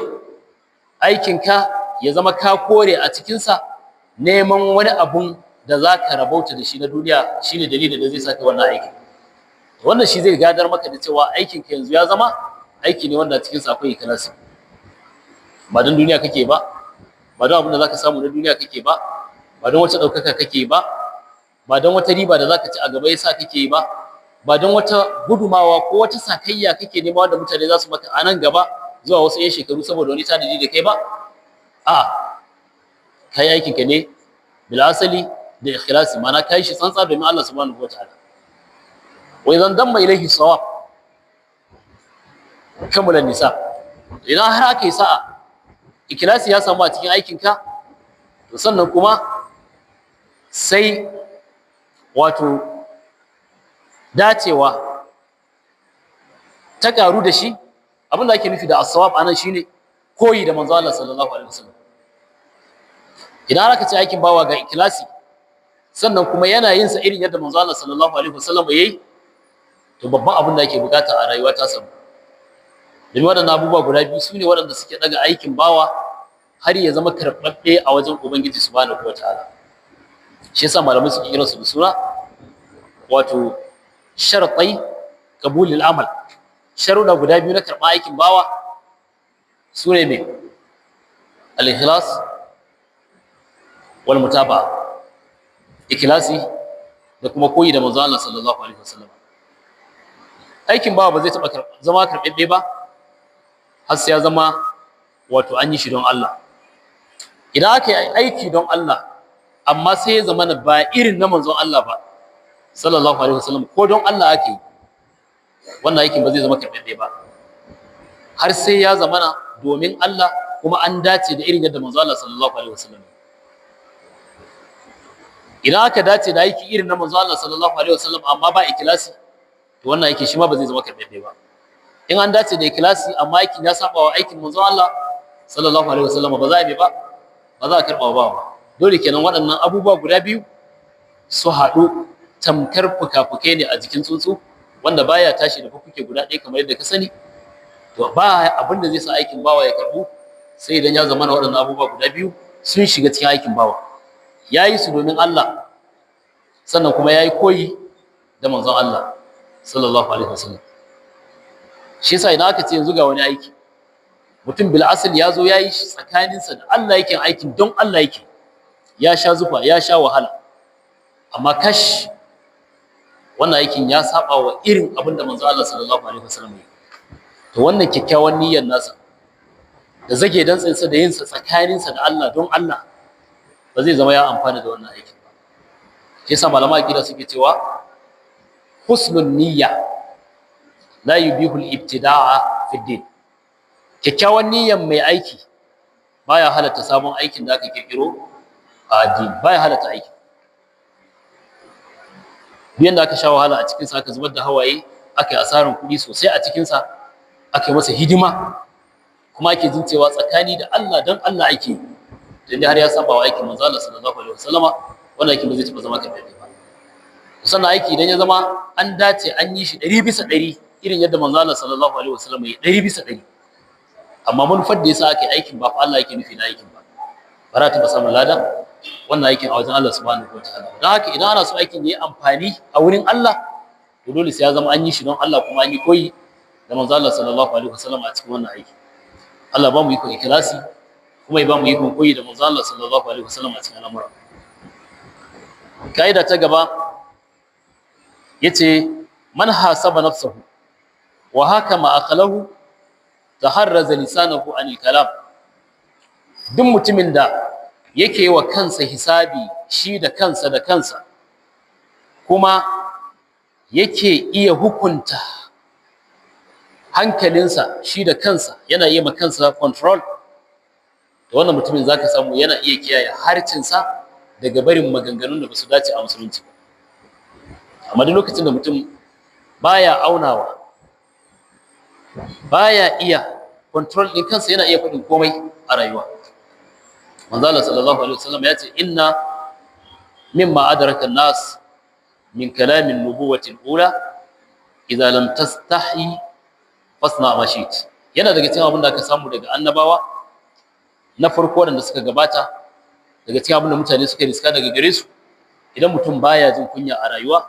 [SPEAKER 1] aikinka ya zama ka kore a cikinsa neman wani abun da za ka rabauta da shi na duniya, shine dalilin da zai saka wannan aikin. Wannan shi zai gadar maka da cewa aikinka yanzu ya zama aiki ne wanda a cikinsa akwai ikhlasi. Ba don duniya kake ba, ba don abin da za ka samu na duniya kake ba, ba don wata ɗaukaka kake ba, ba don wata riba da za ka ci a gaba yasa kake ba, Ba don wata gudumawa ko wata sakayya kake nema wanda mutane za su maka a nan gaba zuwa wasu 'yan shekaru saboda wani tanadi da kai ba. A kai aikin ka ne bil asali da ikhlasi, ma'ana kai shi tsantsa domin Allah subhanahu wataala. Wa idan damma ilayhi sawab kamula nisa, idan har aka yi sa'a ikhlasi ya samu a cikin aikin ka, to sannan kuma sai wato dacewa ta karu da shi. Abin da ake nufi da as-sawab anan shine koyi da manzo Allah sallallahu alaihi wasallam. Idan aka ce aikin bawa ga ikhlasi, sannan kuma yana yin sa irin yadda manzo Allah sallallahu alaihi wasallam yayi, to babban abin da ake bukata a rayuwa ta samu. Domin waɗannan abubuwa guda biyu su ne waɗanda suke daga aikin bawa har ya zama karɓaɓɓe a wajen Ubangiji subhanahu wataala. Shi yasa malamai suke kiransu da suna wato shartai qabulil amal. Sharuɗa guda biyu na karɓa aikin bawa su ne mai al-ikhlas wal mutaba'a, ikhlasi da kuma koyi da manzo Allah sallallahu alaihi wasallam. Aikin bawa ba zai taɓa zama karɓaɓɓe ba har sai ya zama wato an yi shi don Allah. Idan aka yi aiki don Allah amma sai ya zama ba irin na manzon Allah ba sallallahu alaihi wasallam, ko don Allah aka yi wannan aikin, ba zai zama karɓaɓɓe ba har sai ya zama domin Allah kuma an dace da irin yadda manzo Allah sallallahu alaihi wasallam. Idan aka dace da aiki irin na manzo Allah sallallahu alaihi wasallam amma ba ikhlasi, to wannan aiki shi ma ba zai zama karɓaɓɓe ba. In an dace da ikhlasi amma aikin ya saba wa aikin manzo Allah sallallahu alaihi wasallam, ba za a bi ba, ba za a karɓa ba. Dole kenan waɗannan abubuwa guda biyu su haɗu, tamkar fuka-fukai ne a jikin tsuntsu wanda baya tashi da fuffuke guda ɗaya kamar yadda ka sani. To ba abin da zai sa aikin bawa ya karɓu sai idan ya zama na waɗannan abubuwa guda biyu sun shiga cikin aikin bawa: ya yi su domin Allah, sannan kuma ya yi koyi da manzon Allah sallallahu alaihi wasallam. Shi yasa idan aka ce yanzu ga wani aiki, mutum bil asal ya zo ya yi shi tsakaninsa da Allah, yake aikin don Allah yake, ya sha zufa, ya sha wahala, amma kash, wannan aikin ya saba wa irin abin da manzo Allah sallallahu alaihi wasallam ya. To wannan kyakkyawan niyyar nasa da zage dantsinsa da yinsa tsakaninsa da Allah don Allah ba zai zama ya amfana da wannan aikin ba. Shi yasa malama aqida suke cewa husnun niyya la yubihu al-ibtida'a fi din. Kyakkyawan niyyar mai aiki baya halatta sabon aikin da aka kirkiro a addini, baya halatta aiki. Duk yanda aka sha wahala a cikinsa, aka zubar da hawaye, aka yi asarar kuɗi sosai a cikinsa, aka yi masa hidima, kuma ake jin cewa tsakani da Allah don Allah ake yi, dan har ya saba wa aikin manzo Allah sallallahu alaihi wasallama, wannan aikin ba zai taɓa zama karɓaɓɓe ba. Sannan aiki idan ya zama an dace an yi shi 100% irin yadda manzo Allah sallallahu alaihi wasallama ya 100%, amma manufar da yasa aka yi aikin ba fa Allah yake nufi na aikin ba, ba za ta taɓa samun lada wannan aikin a wajen Allah subhanahu wataala. Don haka idan ana so aikin yayi amfani a wurin Allah, to dole sai ya zama an yi shi don Allah kuma an yi koyi da manzo Allah sallallahu alaihi wasallam a cikin wannan aiki. Allah ba mu ikon ikhlasi kuma ya ba mu ikon koyi da manzo Allah sallallahu alaihi wasallam a cikin al'amura. Kaida ta gaba yace: man hasaba nafsahu wa hakama aqlahu taharraza lisanahu anil kalam. Duk mutumin da yake wa kansa hisabi shi da kansa da kansa, kuma yake iya hukunta hankalinsa shi da kansa, yana iya ma kansa control, to wannan mutumin zaka samu yana iya kiyaye harcinsa daga barin maganganun da basu dace a musulunci ba. Amma duk lokacin da mutum baya aunawa, baya iya control din kansa, yana iya faɗin komai a rayuwa. Manzo Allah sallallahu alaihi wasallam ya ce: inna mimma adraka an-nas min kalamin nubuwati al-ula, idza lam tastahi fasna ma shi't. Yana daga cikin abin da aka samu daga annabawa na farko da suka gabata, daga cikin abin da mutane suka riska daga gare su, idan mutum baya jin kunya a rayuwa,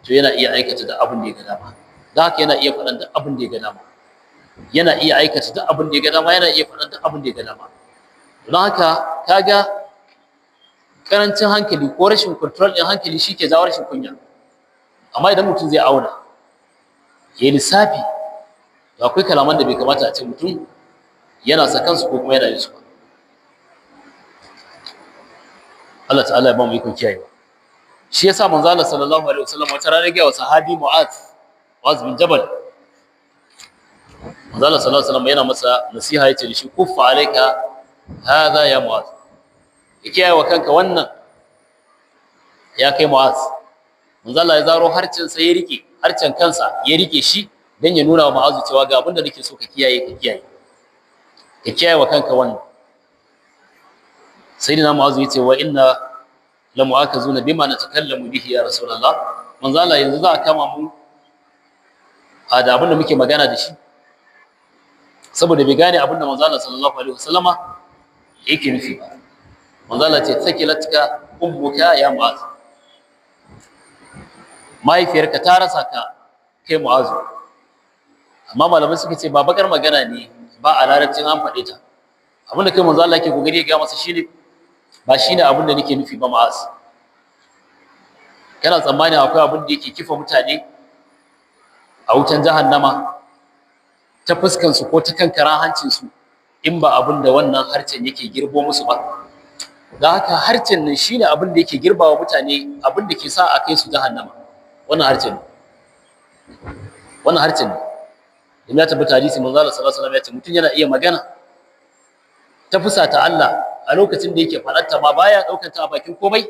[SPEAKER 1] to yana iya aikata da abin da ya ga dama. Da haka yana iya faɗan da abin da ya ga dama, yana iya aikata duk abin da ya ga dama, yana iya faɗan duk abin da ya ga dama. Don haka kaga karancin hankali ko rashin control ɗin hankali shi ke jawo rashin kunya. Amma idan mutum zai auna Ya lissafi. To akwai kalaman da bai kamata a ce mutum yana sakansu ko kuma yana yin su ba. Allah ta'ala ya ba mu ikon kiyayewa. Shi yasa manzo Allah sallallahu alaihi wasallam wata rana ga sahabi Mu'az bin Jabal, manzo Allah sallallahu alaihi wasallam yana masa nasiha, yace da shi: "Kuffa alayka hadha ya Mu'az." Ya kiyaye wa kanka wannan, ya kai Mu'az. Manzo Allah ya zaro harcen sa, ya rike harcen kansa, ya rike shi dan ya nuna wa Mu'azu cewa ga abin da nake so ka kiyaye, ka kiyaye, ka kiyaye wa kanka wannan. Sayyidina Mu'azu yace: "Wa inna la mu'akazuna bima natakallamu bihi, ya Rasulullah?" Manzo Allah, yanzu za a kama mu a da abin da muke magana da shi? Saboda bai gane abin da manzo Allah sallallahu alaihi wasallama yake nufi ba. Manzo Allah ce: "Thakilatka ummuka ya Mu'az." Mahaifiyarka ta rasa ka, kai Mu'azu. Amma malamai suka ce ba bakar magana ne ba a Larabcin an faɗe ta. Abin da kai manzo Allah yake kokari ya ga masa shine, ba shine abin da nake nufi ba, Mu'az. Kana tsammani akwai abin da yake kifa mutane a wutan jahannama ta fuskan su ko ta kan karan hancin su in ba abin da wannan harcen yake girbo musu ba? Da haka harcen nan shine abin da yake girbawa mutane, abin da ke sa a kai su jahannama, wannan harcen ne, wannan harcen ne. Domin ya tabbata hadisi, manzo Allah sallallahu alaihi wasallam ya ce mutum yana iya magana ta fusata Allah, a lokacin da yake faɗarta ma baya ɗaukar ta a bakin komai,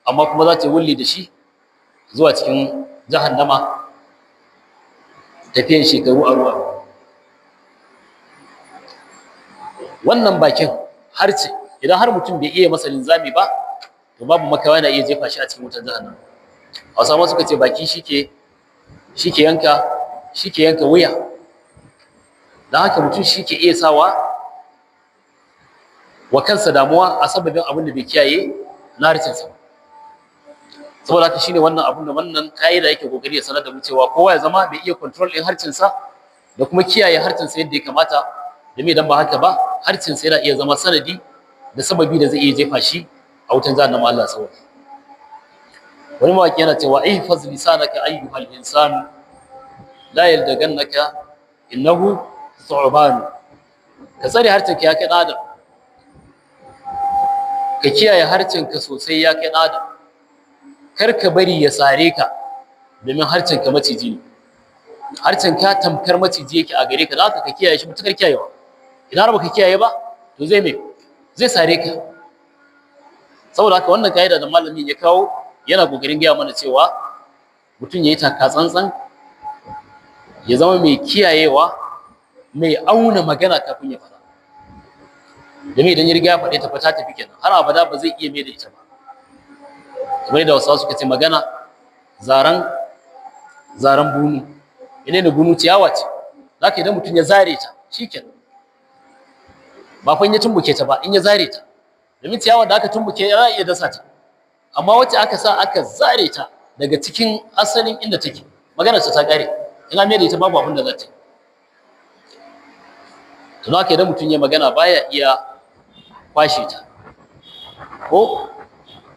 [SPEAKER 1] amma kuma za ta wulli da shi zuwa cikin jahannama tafiyan shekaru a ruwa. Wannan bakin harce, idan har mutum bai iya masa linzami ba, to babu makawa yana iya jefa shi a cikin wutar jahannama. Hausawa suka ce baki shike yanka wuya. Don haka mutum shike iya sawa wa kansa damuwa a sababin abin da bai kiyaye na harcensa. Saboda haka shine wannan abin da wannan ka'ida yake kokari ya sanar da mu, cewa kowa ya zama bai iya control din harcensa da kuma kiyaye harcensa yadda ya kamata. Domin idan ba haka ba, harcensa yana iya zama sanadi da sababi da zai iya jefa shi a wutan jahannama. Allah saboda wani mawaki yana cewa: "Ihfaz lisanaka ayyuhal insanu, la yaldagannaka innahu thu'ban." Ka tsare harcenka, ya kai adam. Ka kiyaye harcenka sosai, ya kai adam. Kar ka bari ya sare ka, domin harcenka maciji ne. Harcenka tamkar maciji yake a gare ka. Za ka kiyaye shi mutukar kiyayewa. Idan har baka kiyaye ba, to zai me zai sare ka. Saboda haka wannan kaida da malamin ya kawo yana kokarin gaya mana cewa mutum ya yi taka tsantsan, ya zama mai kiyayewa, mai auna magana kafin ya faɗa. Domin idan ya riga ya faɗe ta, fa ta tafi kenan, har abada ba zai iya mai da ita ba. Kamar yadda wasu suka ce, magana zaren bunu. Ine ne bunu? Ciyawa ce. Zaka idan mutum ya zare ta, shikenan. Ba fa in ya tumbuke ta ba, in ya zare ta. Domin ciyawa da aka tumbuke za a iya dasa ta, amma wacce aka sa aka zare ta daga cikin asalin inda take, maganar ta kare. In an mai da ita, babu abin da za ta yi. To haka idan mutum ya magana, baya iya kwashe ta ko,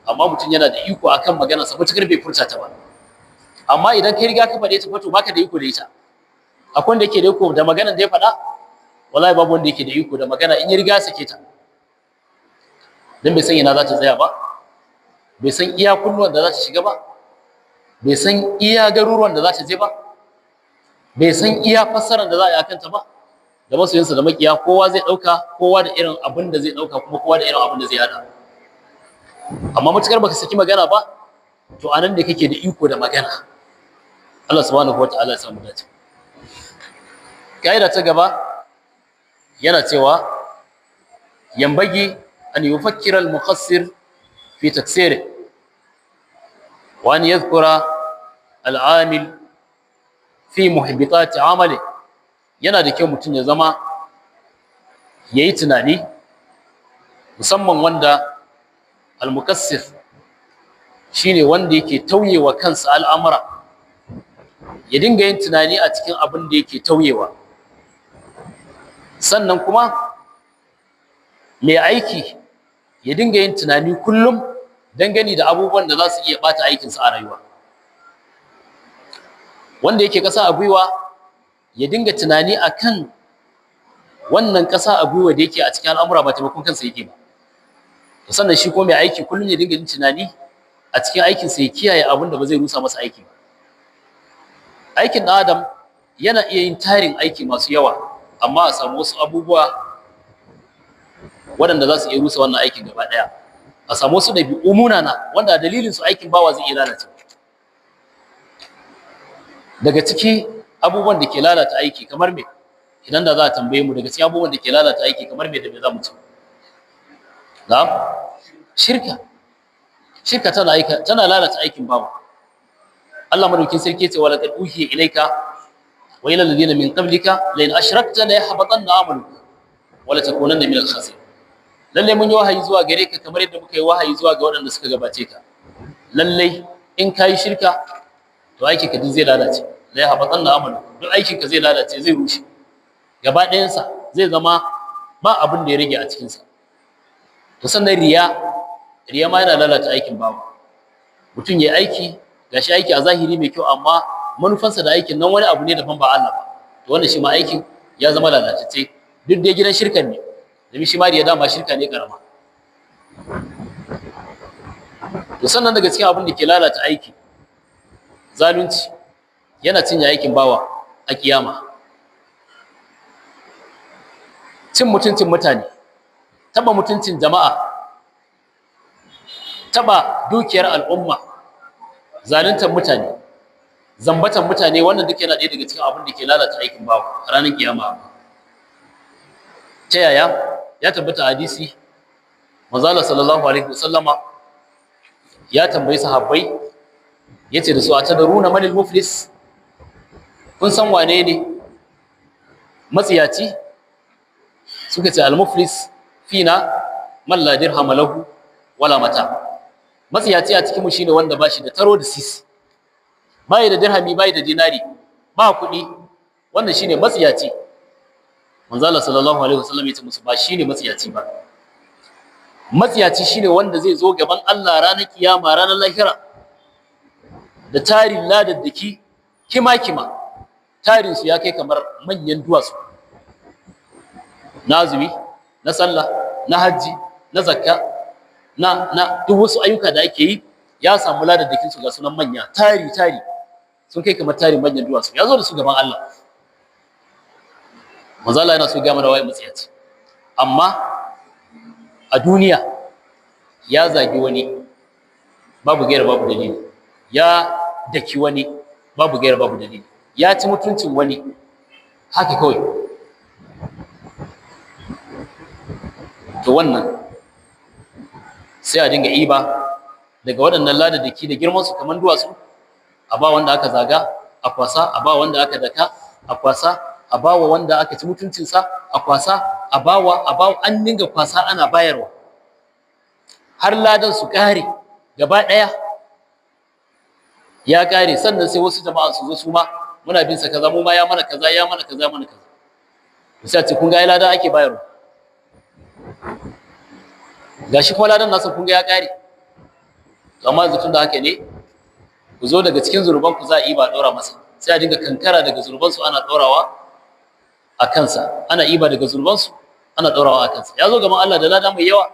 [SPEAKER 1] amma mutum yana da iko akan maganarsa mutukar bai furta ta ba. Amma idan kai riga ka faɗe ta, fato baka da iko da ita. Akwai wanda yake da iko da maganar da ya faɗa? Wallahi babu wanda yake da iko da magana in ya riga ya sake ta, dan bai san ina za ta tsaya ba, bai san iya kunnuwan da za ta shiga ba, bai san iya garuruwan da za ta je ba, bai san iya fassarar da za a yi akan ta ba. Da masoyinsa da makiya, kowa zai ɗauka, kowa da irin abin da zai ɗauka, kuma kowa da irin abin da zai hada. Amma matukar baka saki magana ba, to anan ne kake da iko da magana. Allah subhanahu wataala ya samu dace. Kaida ta gaba yana cewa: "Yanbaghi an yufakkira al-muqassir fi taksirihi, wa an yadhkura al-amil fi muhibitati amali." Yana da kyau mutum ya zama yayi tunani, musamman wanda al-muqassir shine wanda yake tauyewa kansa al'amura, ya dinga yin tunani a cikin abin da yake tauyewa. Sannan kuma mai aiki ya dinga yin tunani kullum dangane da abubuwan da za su iya bata aikinsa a rayuwa. Wanda yake ƙasa a gwiwa ya dinga tunani akan wannan ƙasa a gwiwa da yake a cikin al'amura ba taimakon kansa yake ba. To sannan shi ko mai aiki kullum ya dinga jin tunani a cikin aikinsa, ya kiyaye abin da ba zai rusa masa aiki ba. Aikin ɗan adam yana iya yin tarin aiki masu yawa, amma a samu wasu abubuwa waɗanda za su iya rusa wannan aikin gaba ɗaya, a samu wasu ɗabi'u munana wanda dalilin su aikin bawa zai iya lalacewa. Daga ciki abubuwan da ke lalata aiki kamar me? Idan da za a tambaye mu daga cikin abubuwan da ke lalata aiki kamar me da me za mu ci? Na'am, shirka. Shirka tana aika, tana lalata aikin bawa. Allah madaukin sarki ya ce, wala qad uhiya ilayka wa ila alladhina min qablika la in ashrakta la yahbatanna amaluka wa la takunanna min al-khasirin. Lalle mun yi wahayi zuwa gare ka kamar yadda muka yi wahayi zuwa ga waɗanda suka gabace ka. Lalle in kayi shirka to aikin ka duk zai lalace. La yahbatanna amaluka, duk aikin ka zai lalace, zai rushe gaba ɗayansa, zai zama ba abin da ya rage a cikinsa. To sannan riya, riya ma yana lalata aikin bawa. Mutum ya aiki, gashi aiki a zahiri mai kyau, amma manufansa da aikin nan wani abu ne daban ba Allah ba. To wannan shi ma aikin ya zama lalatacce. Duk dai gidan shirkan ne, domin shi ma riya dama shirka ne karama. To sannan daga cikin abin da ke lalata aiki, zalunci yana cinye aikin bawa a kiyama. Cin mutuncin mutane, taba mutuncin jama'a, taba dukiyar al'umma, zaluntar mutane, zambatan mutane, wannan duk yana ɗaya daga cikin abin da ke lalata aikin bawa a ranar kiyama. Ta yaya? Ya tabbata hadisi, manzo Allah sallallahu alaihi wasallama ya tambayi sahabbai, yace da su, atadaruna manil muflis? Kun san wane ne matsiyaci? Suka ce, al-muflis fina man la dirham lahu wala mata. Matsiyaci a cikin mu shine wanda bashi da taro da sisi, bai da dirhami, bai da dinari, ba kuɗi, wannan shine matsiyaci. Manzo Allah sallallahu alaihi wasallam ya ce musu, ba shine matsiyaci ba. Matsiyaci shine wanda zai zo gaban Allah ranar kiyama, ranar lahira, da tarin ladaddaki kima-kima, tarin su ya kai kamar manyan duwatsu, na azumi, na sallah, na hajji, na zakka, na duk wasu ayyuka da ake yi, ya samu ladaddakin su ga sunan manya tari tari, sun kai kamar tarin manyan duwatsu, ya zo da su gaban Allah. Manzo Allah yana so ga mana waye matsiyaci, amma a duniya ya zagi wani babu gaira babu dalili, ya daki wani babu gaira babu dalili, ya ci mutuncin wani haka kawai. To wannan sai a dinga iba daga waɗannan ladadaki da girman su kamar duwatsu, a ba wanda aka zaga a kwasa, a ba wanda aka daka a kwasa, a ba wa wanda aka ci mutuncinsa a kwasa, a ba wa, a ba, an dinga kwasa ana bayarwa har ladan su ƙare gaba ɗaya, ya ƙare. Sannan sai wasu jama'a su zo, su ma muna bin sa kaza, mu ma ya mana kaza, ya mana kaza, ya mana kaza. Sai a ce, kun ga ai lada ake bayarwa, gashi kuma ladan nasa kun ga ya ƙare. Amma yanzu tun da haka ne, ku zo daga cikin zunuban ku za a iba ɗora masa. Sai a dinga kankara daga zunuban su ana ɗorawa a kansa, ana iba daga zunuban su ana ɗorawa a kansa. Ya zo gaban Allah da lada mai yawa,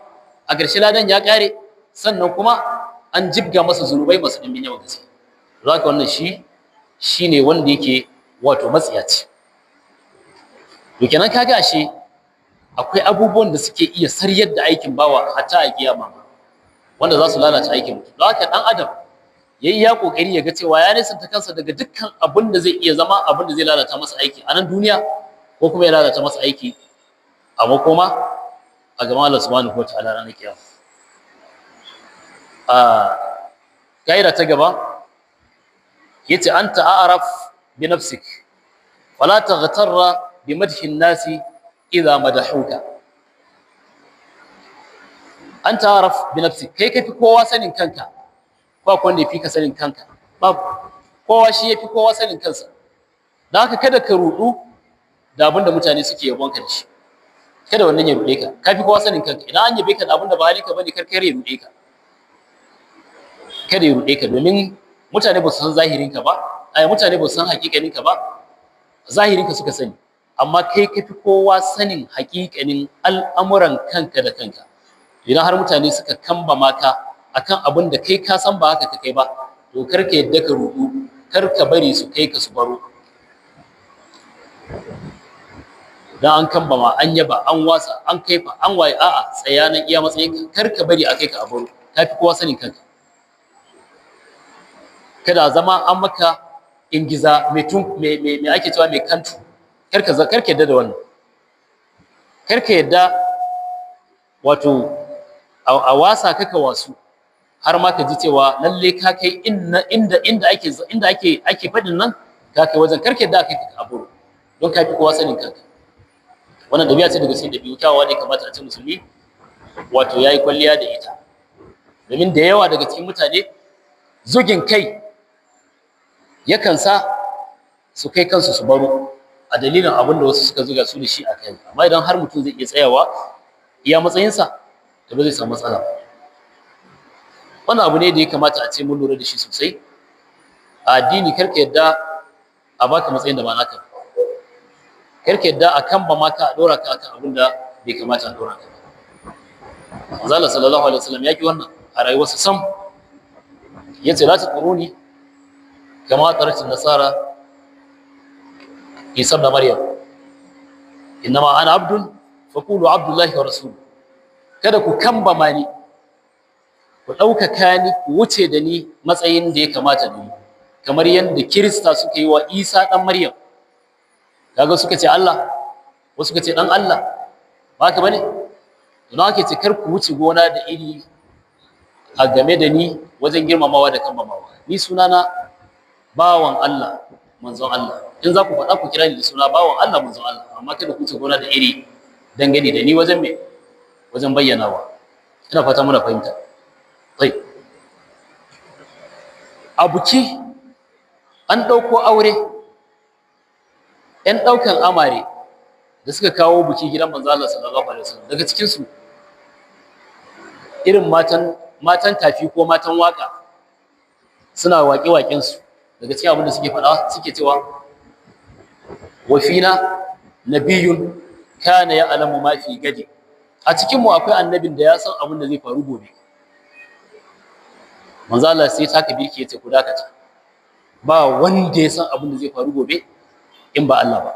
[SPEAKER 1] a ƙarshe ladan ya ƙare, sannan kuma an jibga masa zunubai masu ɗimbin yawan gaske. Don haka wannan shi shine wanda yake wato matsiyaci. To kenan kaga ashe akwai abubuwan da suke iya saryar da aikin bawa hatta a kiyama, wanda za su lalata aikin mutum. Don haka ɗan adam yayi ya kokari ya ga cewa ya nisanta kansa daga dukkan abin da zai iya zama abin da zai lalata masa aiki a nan duniya, ko kuma ya lalata masa aiki a makoma a gaban Allah subhanahu wataala ranar kiyama. A kaida ta gaba yace, anta a'raf bi nafsik wala taghtarra bi madhi an-nasi idha madahuka. Anta a'raf bi nafsik, kai kafi kowa sanin kanka, ba wanda yafi ka sanin kanka, babu, kowa shi yafi kowa sanin kansa. Dan haka kada ka rudu da abin da mutane suke yabon ka da shi, kada wannan ya rude ka, kafi kowa sanin kanka. Idan an yabe ka da abin da ba halinka bane, kar ya rude ka, kada ya rude ka, domin mutane ba su san zahirin ka ba, Ai mutane ba su san hakikanin ka ba, zahirin ka suka sani, amma kai kafi kowa sanin hakikanin al'amuran kanka da kanka. Idan har mutane suka kambama ka akan abin da kai ka san ba haka ka kai ba, to kar ka yadda ka rudu, kar ka bari su kai ka su baro. Dan an kambama, an yaba, an wasa, an kaifa, an waye, a'a, tsaya nan iya matsayin ka, kar ka bari a kai ka a baro. Ka fi kowa sanin kanka. Kada zama an maka ingiza mai tun mai mai ake cewa mai kantu. Kar ka yadda da wannan. Kar ka yadda wato a wasa kaka wasu har ma ka ji cewa lalle ka kai inda inda inda ake inda ake ake faɗin nan, ka kai wajen. Kar ka yadda kai ka aburu, don ka fi kowa sanin kanka. Wannan dabi'a ce daga cikin dabi'u kyawawa da ya kamata a ce musulmi wato yayi kwalliya da ita, domin da yawa daga cikin mutane zugin kai yakan sa su kai kansu su baro a dalilin abin da wasu suka zuga su da shi a kai. Amma idan har mutum zai iya tsayawa iya matsayinsa, to ba zai samu matsala ba. Wannan abu ne da ya kamata a ce mun lura da shi sosai a addini. Kar ka yadda a baka matsayin da ba naka ba. Kar ka yadda a kan ba ma ka a dora ka akan abin da bai kamata a dora ka ba. Manzo Allah sallallahu alaihi wasallam ya ki wannan a rayuwarsa sam. Yace la taquruni kama tarat nasara Isa ibn Maryam, innama ana abdun faqulu abdullahi wa rasuluhu. Kada ku kambama ni, ku ɗaukaka ni, ku wuce da ni matsayin da ya kamata da ni, kamar yadda Kirista suka yi wa Isa ɗan Maryam. Kaga suka ce Allah, wasu suka ce ɗan Allah, ba haka bane? To don haka ce kar ku wuce gona da iri a game da ni wajen girmamawa da kambamawa. Ni sunana bawan Allah, manzon Allah. In za ku faɗa, ku kira ni da suna bawan Allah, manzon Allah, amma kada ku wuce gona da iri dangane da ni wajen me, wajen bayyanawa. Ina fata muna fahimta. Tai a buki an ɗauko aure, ‘yan ɗaukan amare da suka kawo buki gidan manzo Allah sallallahu alaihi wasallam, daga cikin su irin matan tafi ko matan waka suna waƙe-waƙen su. Daga cikin abin da suke faɗa, suke cewa wa fina nabiyyun kana ya'lamu ma fi gadi. A cikin mu akwai annabin da ya san abin da zai faru gobe. Manzo Allah sai taka birki, yace ku dakata, ba wanda ya san abin da zai faru gobe in ba Allah ba.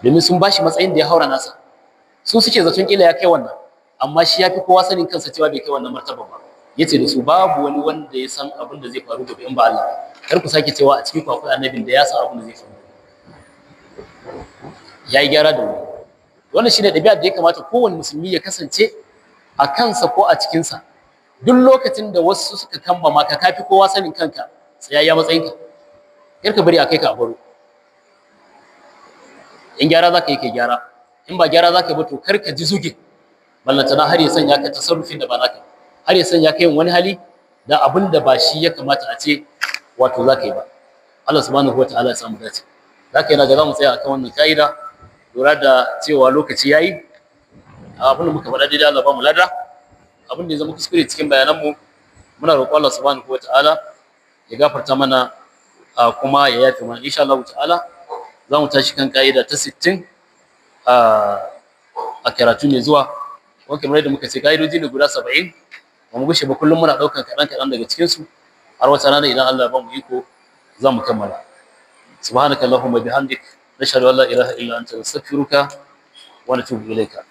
[SPEAKER 1] Domin sun bashi matsayin da ya haura nasa. Su suke zaton kila ya kai wannan, amma shi ya fi kowa sanin kansa cewa bai kai wannan martaba ba. Yace da su babu wani wanda ya san abin da zai faru gobe in ba Allah ba. Kar ku sake cewa a cikin ku akwai annabin da ya san abin da zai faru. Ya yi gyara da wuri. Wannan shine ɗabi'ar da ya kamata kowane musulmi ya kasance a kansa ko a cikinsa. Duk lokacin da wasu suka kambama ka, kafi kowa sanin kanka, tsayayya matsayinka. Kar ka bari a kai ka a baro. In gyara za ka yi, kai gyara. In ba gyara za ka yi ba, to kar ka ji zugi, ballantana har ya sanya ka tasarrufin da ba naka, har ya sanya ka yin wani hali da abin da ba shi ya kamata a ce wato za ka yi ba. Allah subhanahu wataala ya samu dace. Za ka yi na ga za mu tsaya akan wannan ka'ida, lura da cewa lokaci yayi. Abin da muka faɗa daidai, Allah ba mu lada. Abin da ya zama kuskure cikin bayananmu, muna roƙon Allah subhanahu wataala ya gafarta mana kuma ya yafe mana. Insha Allah ta'ala za mu tashi kan ka'ida ta 60 a karatu mai zuwa. Kuma kamar yadda muka ce, ka'idoji ne guda 70, ba mu gushe ba, kullum muna ɗaukan kaɗan kaɗan daga cikinsu, har wata rana idan Allah ya ba mu iko za mu kammala. Subhanaka allahumma bihamdik, nashhadu an la ilaha illa anta, nastaghfiruka wa natubu ilayka.